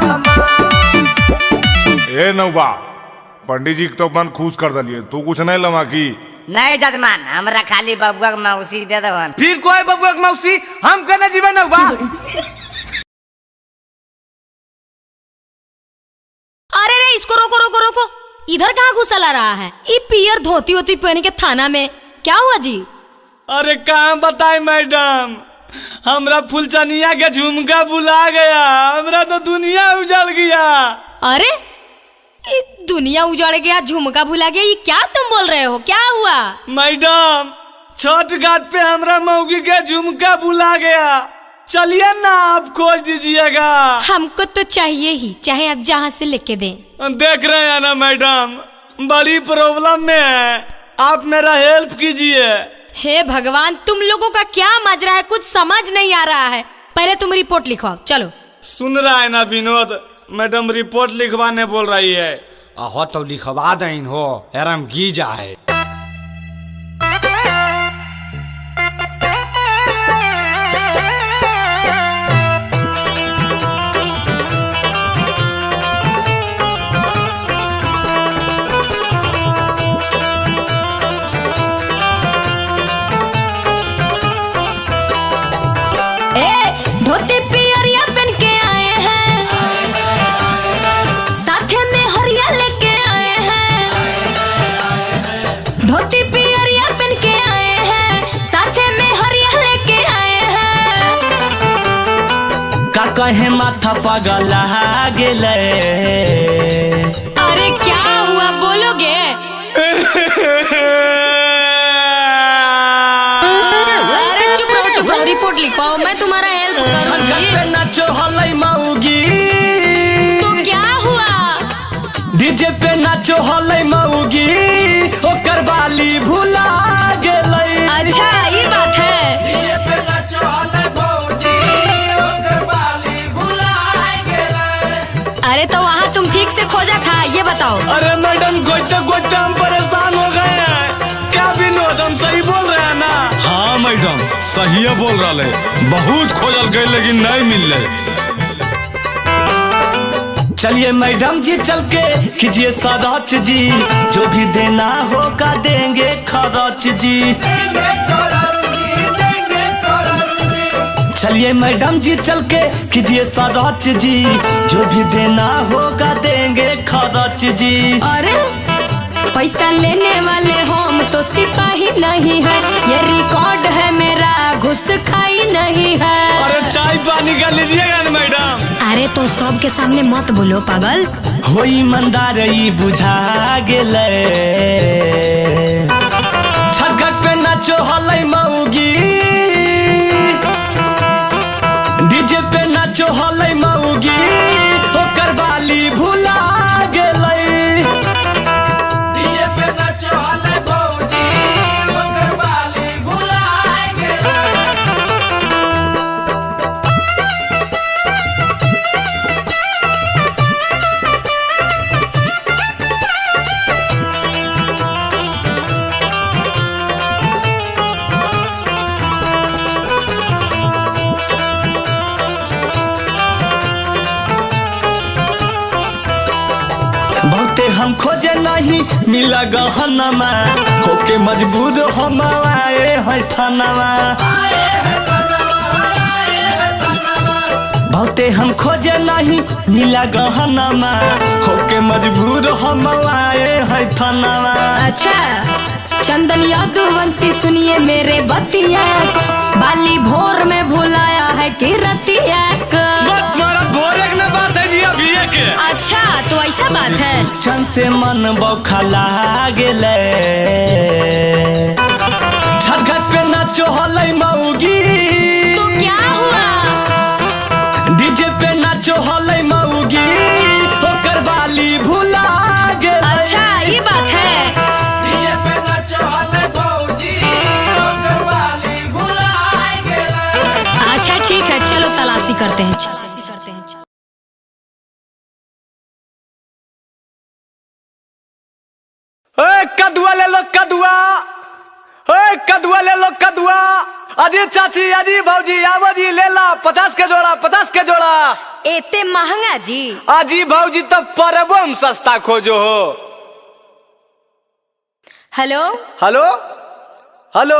ए नौबा पंडित जी तो मन खुश कर दिलिए, तू कुछ नहीं लमा की? नहीं जजमान, हमरा खाली बबुआ के मौसी दे दवन। फिर कोई बबुआ के मौसी हम कहने जीवन नौबा। अरे रे इसको रोको रोको रोको, इधर कहाँ घुसा ला रहा है? ये पियर धोती होती पहन के थाना में क्या हुआ जी? अरे काम बताए मैडम, हमरा फुलचनिया के झुमका बुला गया, हमरा तो दुनिया उजड़ गया। अरे दुनिया उजड़ गया, झुमका भुला गया, ये क्या तुम बोल रहे हो? क्या हुआ मैडम? छठ घाट पे हमरा मौगी के झुमका भुला गया, चलिए ना आप खोज दीजिएगा। हमको तो चाहिए ही, चाहे आप जहाँ से लेके दें। देख रहे हैं ना मैडम, बड़ी प्रॉब्लम में है, आप मेरा हेल्प कीजिए। हे भगवान, तुम लोगों का क्या माजरा है, कुछ समझ नहीं आ रहा है। पहले तुम रिपोर्ट लिखवाओ, चलो। सुन रहा है ना विनोद, मैडम रिपोर्ट लिखवाने बोल रही है। अहो तो लिखवा दें हो, एरम गी जाए। ए धोती पियरिया पहन के आए हैं, साथे में हरिया लेके आए हैं। धोती पियरिया पहन के आए हैं, साथे में हरिया लेके आए हैं। का कहे माथा पागल गेले। अरे क्या हुआ बोलोगे? अरे चुप रहो चुप रहो, रिपोर्ट लिखवाओ, मैं तुम्हारा हेल्प करूंगी। नाचो हलै मौगी। तो क्या हुआ? डीजे पे नाचो हलै मौगी, ओकर बाली भुला गेलै। अच्छा ये बात है। डीजे पे नाचो हलै मौगी, ओकर बाली भुला गेलै। अरे तो वहाँ तुम ठीक से खोजा था, ये बताओ। अरे मैडम गोइते गोइते हम परेशान हो गए हैं। क्या विनोद हम सही बोल रहे हैं ना? हाँ मैडम सही बोल रहा है, बहुत खोजल गए लेकिन नहीं मिल रहे। चलिए मैडम जी चल के कीजिए सदाच जी, जो भी देना होगा देंगे खर्च जी। चलिए मैडम जी चल के कीजिए सदाच जी, जो भी देना होगा देंगे खर्च जी। अरे पैसा लेने वाले हम तो सिपाही नहीं है, ये रिकॉर्ड है मेरा, घुस खाई नहीं है। अरे चाय पानी का लीजिएगा ना मैडम। अरे तो सब के सामने मत बोलो पागल। हो ईमानदार बुझा गेलै। छठ पे नाचो हलै मौगी, डीजे पे नाचो हलै मौगी, ओकर बाली भुला गेलै। डीजे पे नाचो हलै मौगी, ओकर बाली भुला गेलै। बहुते हम खोजे नहीं मिला गहनमा, होके मजबूर हम आए है थानावा। बहुते हम खोजे नहीं मिला गहनमा, होके मजबूर हम आए है थानावा। अच्छा चंदन यादवंशी सुनिए मेरे बतिया को, बाली भोर में भुलाया है कि रतिया को। भोरे के ना बात है जी अभी के। अच्छा तो ऐसा बात है। चंद से मन बौखला गेले, छठ घाट पे नाचो हलै मौगी। तो क्या हुआ? डीजे पे नाचो हलै मौगी, ओकर बाली भुला गेलै। अच्छा ये बात है। डीजे पे नाचो हलै भौजी, ओकर बाली भुला गेलै। अच्छा ठीक है, चलो तलाशी करते हैं। कदुआ ले लो कदुआ, ए कदुआ ले लो कदुआ। अजी चाची, अजी भौजी, आवो जी ले ला 50 के जोड़ा, 50 के जोड़ा। एते महंगा जी? अजी भौजी तब परबो हम सस्ता खोजो हो। हेलो हेलो हेलो,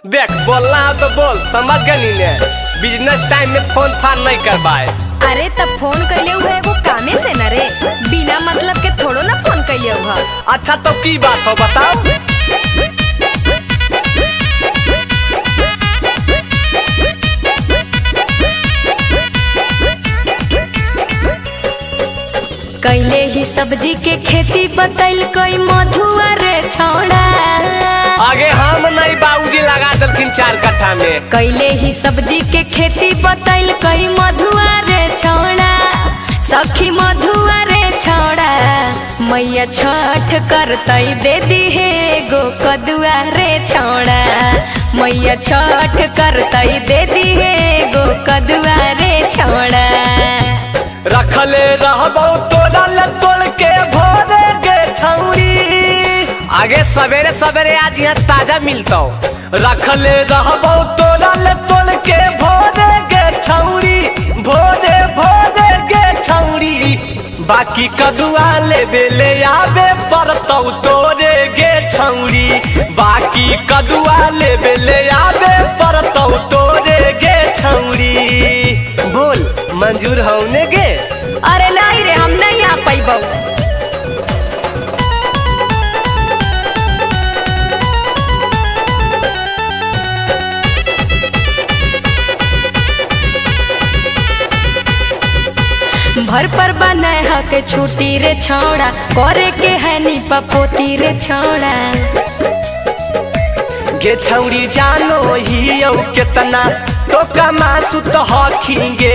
देख बोलना तो बोल, समझ गई ने। बिजनेस टाइम में फोन फान नहीं कर पाए। अरे तब फोन कैले हुए एगो कामे से न रे, बिना मतलब के थोड़ो ना फोन कैले हुआ। अच्छा तो की बात हो बताओ। कैले ही सब्जी के खेती बतैल कोई मधुआ रे छौड़ा। आगे हम नहीं बाबूजी लगा दलखिन 4 कट्ठा में। कैले ही सब्जी के खेती बतैल कोई मधुआ रे छौड़ा, सखी मधुआ रे छौड़ा। मैया छठ करतई दे दी हे गो कदुआ रे छौड़ा, मैया छठ करतई दे दी हे गो कदुआ रे छौड़ा। रखले रहबो तोरा ले तोड़ के भोरे गे छौरी। आगे सवेरे सवेरे आज यहाँ ताजा मिलता हो। रखले रहबो तोरा ले तोड़ के भोरे गे छौरी, भोरे भोरे गे छौरी। बाकी कदुआ लेबे ले आबे पड़तौ तोरे गे छौरी, बाकी कदुआ लेबे ले आबे पड़तौ तोरे गे छौरी। बोल मंजूर होने गे? अरे नहीं रे, हम नहीं आ पैबो। भर पर बनाए हक छुट्टी रे छौड़ा, करे के है नीपा पोती रे छौड़ा। गे छौरी जानो ही औ केतना तो कमासु तो हखिंगे,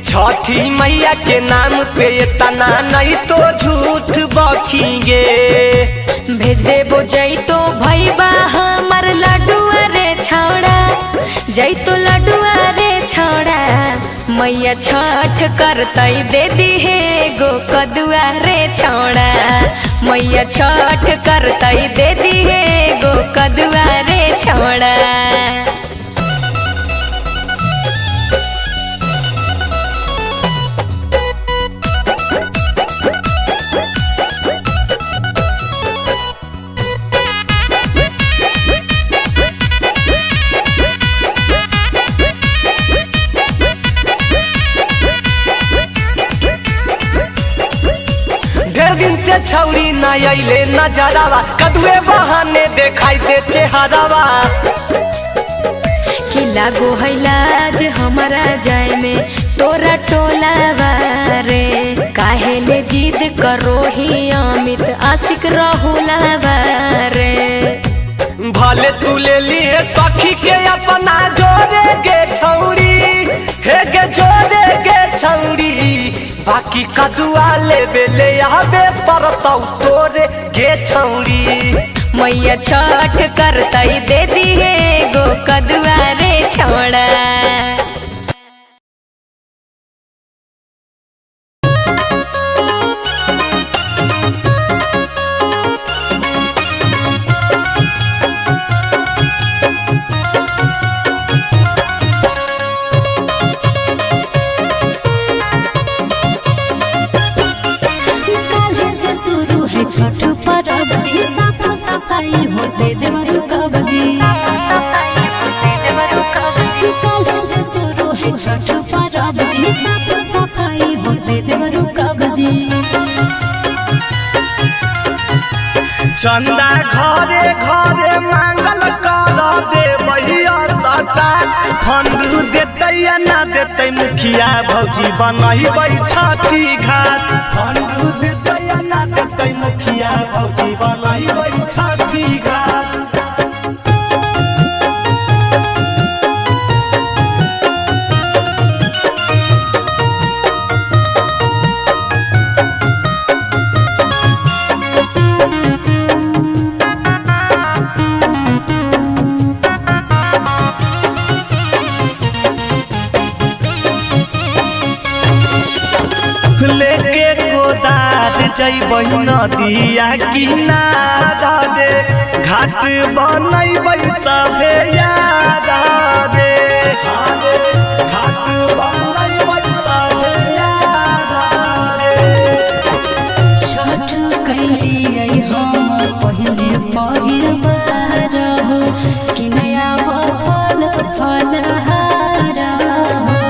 छठी मैया के नाम पे इतना नहीं तो झूठ बखिंगे। भेज देबो जैतो भैबा हमर लडुआ रे छौड़ा, जैतो लडुआ रे छौड़ा। मैया छठ करतई दे दी हे गो कदुआ रे छौड़ा, मैया छठ करतई दे दी हे गो कदुआ रे छौड़ा। ढेर दिन से छौरी ना अइले नजरावा, कदुए बहाने दिखाई दे चेहरावा। कि लागो है लाज हमारा जाए में तोरा टोलावा रे, काहे ले जिद करो ही अमित आशिक रहुलावा रे। भले तू ले लिए सखी के अपना जोरे गे छौरी, हे गे जोरे गे छौरी। बाकी कदुआ लेबे ले आबे पड़तौ तोरे गे छौरी। मैया छठ करतई दे दी हे गो कदुआ रे छौड़ा। छठ परब जी, साफ सफाई होते देवरु कब जी। काल्हे से शुरू है छठ परब जी, साफ सफाई होते देवरु कब जी। चंदा घरे घरे मांगल कर देबै सटा, फंडू देतै या ना देतै मुखिया भौजी बनैबै छठी घाट। फंडू देतै या ना देतै मुखिया भौजी बनैबै छठी घाट। लेके कोदार जैबै नदिया किनारा रे, घाट बनैबै सभे यार रे। घाट बनैबै सभे यार रे। छठ कैलियै हम पहिले पहिल बार हो, कि नया फल फलहार हो।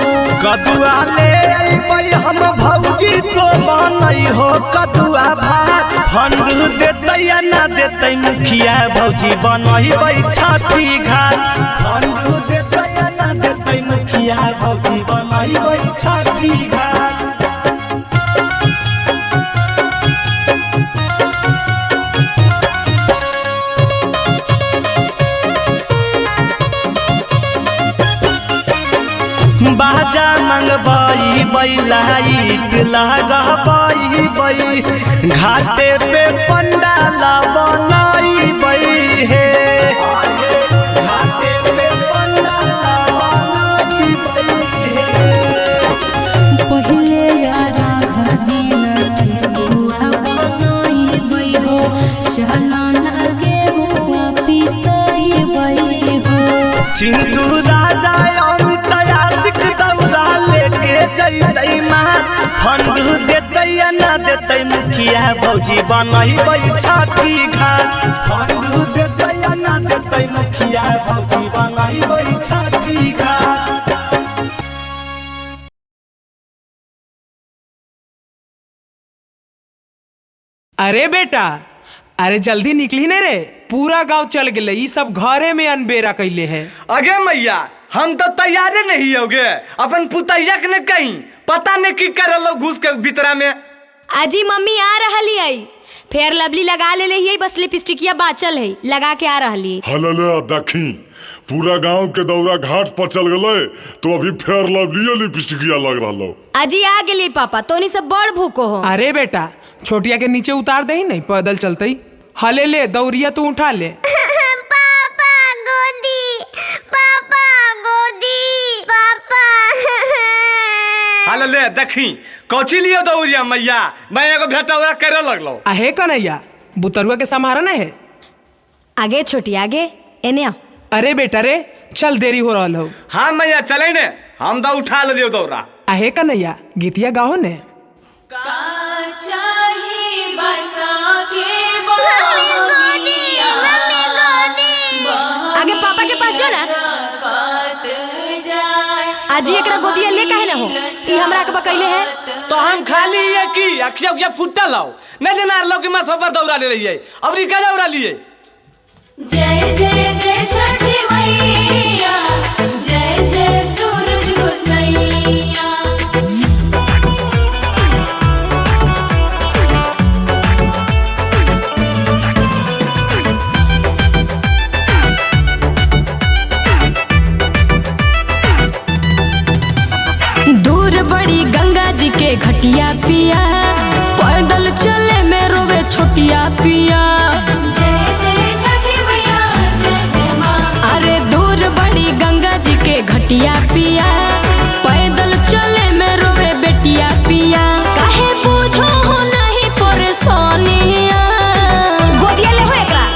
कदुआ ले अइबै हम भौजी तो बनै हो कदुआ भात, फंडू देतै या ना देतै मुखिया भौजी बनैबै छठी घाट। फंडू देतै या ना देतै मुखिया भौजी बनैबै छठी घाट। बाजा मंगबई बैलाइट लगबई, घाटे पे पंडाल बनैबै हे। घाटे पे पंडाल बनैबै हे। पहिले अरघ दिन ठेकुआ बनैबै हो, चलन गेहुआ पिसैबै हो। चिंटू राजा अमित आशिक दौरा लेके जैतै माँ, फंडू देतै या ना देतै मुखिया भौजी बनैबै छठी घाट। फंडू देतै या ना देतै मुखिया भौजी बनैबै छठी घाट। अरे बेटा, अरे जल्दी निकली ने रे, पूरा गांव चल गए, ई सब घरे में अनबेरा कैले है। अगे मैया हम तो तैयारे नहीं होगे, अपन पुतैया के ने कहीं पता नहीं की कर लो घुस के भीतरा में। अजी मम्मी आ रही है, फेयर लवली लगा ले रही, बस लिपस्टिकिया बाचल है, लगा के आ रही। हलले देखी पूरा गांव के दौरा घाट पर चल गए तो अभी फेयर लवली लिपस्टिकिया लग रहा। अजी आ गेली पापा, तोनी सब बड़ भूको हो। अरे बेटा छोटिया के नीचे उतार दे नहीं पैदल चलते, हले ले दौरिया तू उठा ले। पापा गोदी, पापा गोदी, पापा। हले ले देखी कौची लियो दौरिया मैया, मैं एगो भेटौरा करे लगलो। आहे कन्हैया बुतरुआ के संभारा न है। आगे छोटी आगे एने आ। अरे बेटा रे चल देरी हो रहा हो। हाँ मैया चले ने, हम तो उठा ले लियो दौरा। आहे कन्हैया गीतिया गाओ ने। आगे पापा के पास जो ना। आजी एकरा गोदिया ले काहे ना हो, ई हमरा के बकैले है। तो हम खाली ये की अक्षय उक्षय फुटल लाओ नहीं जना लोग के माथा पर दौरा ले रही है, अब का दौरा लिए। जय जय जय छठी मैया, जय जय सूरज गोसैया। दूर बड़ी गंगा जी के घटिया पिया, पैदल चले में रोवे छोटिया पिया। जय जय छठी मैया, जय जय माँ। अरे दूर बड़ी गंगा जी के घटिया पिया, पैदल चले में रोवे बेटिया पिया। काहे बुझो हो नहीं परेशानिया, गोदिया ले हो एकरा।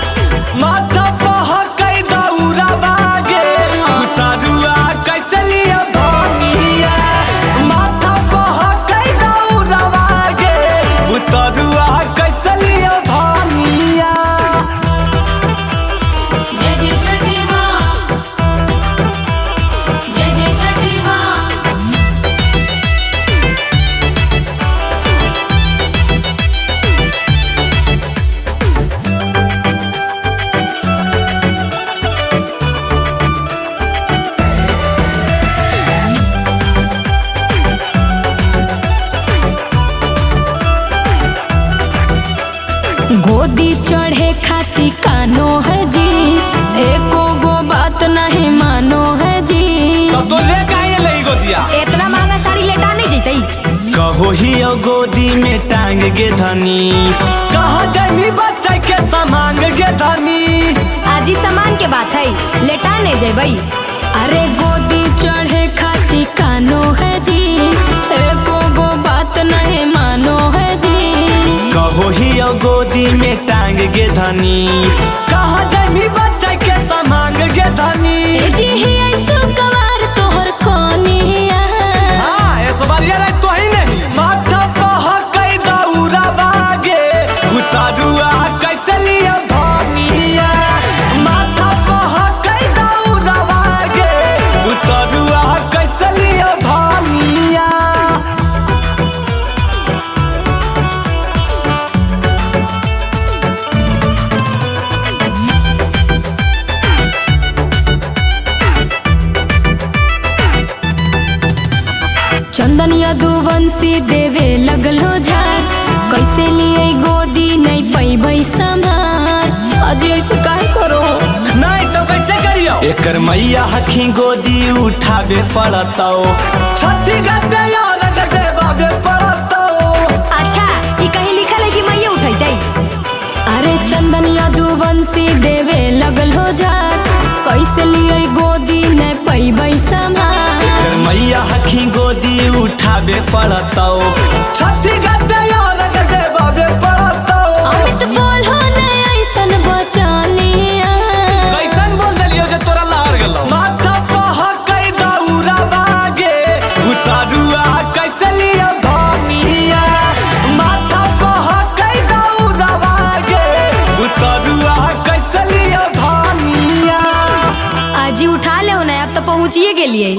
माथा पहकै दौरा बागे, उतारुआ कैसे लिया धनिया। माथा पहकै दौरा गोदी चढ़े खाती कानो है जी, एको गो बात नहीं मानो है जी। तब तो ले काहे लई गोदिया? इतना महंगा साड़ी लेटा नहीं जैतई। कहो ही ओ गोदी में टांग गे धनी, कहा जानी बच्चा के सामान गे धनी। आजी सामान के बात है, लेटा नहीं जेबई। अरे गोदी चढ़े खाती कानो है जी, एको गो बात नहीं मानो है जी। कहो ही ओ गोदी में टांग गे धनी, कहा जानी बच्चा के सामान गे धनी। ए जी ही ऐसो कवार तोहर कोनिया। हां ए सवालिया रे तो ही नहीं। माथा पह कई दौरा बागे उतारुआ कैसे लिया धनिया। माथा पह कई दौरा बागे उतारुआ कैसे लिया धनिया। चंदन यदुवंशी देवे लगलो झार, कैसे लिए गोदी नहीं पैबै संभार। अजी ऐसे काहे करो? नहीं तो कैसे करियो? एकर मैया हखी गोदी उठावे पड़तौ, छठी गते यार देवावे पड़तौ। अच्छा ई कहीं लिखल है कि मैया उठैतै? अरे चंदन यदुवंशी देवे लगलो झार, कैसे लिए गोदी नहीं पैबै संभार। एकर मैया हखी गोदी उठावे पड़तौ, छठी गते यार देवावे पड़तौ। अमित बोलो न ऐसन बचानिया। कैसन बोल देलियो जे तोरा लहर गेलो? माथा पह कई दौरा बागे उतारुआ कैसे लिया धनिया। माथा पह कई दौरा बागे उतारुआ कैसे लिया धनिया। आजी उठा ले ना, अब तो पहुँचिए गेलिए।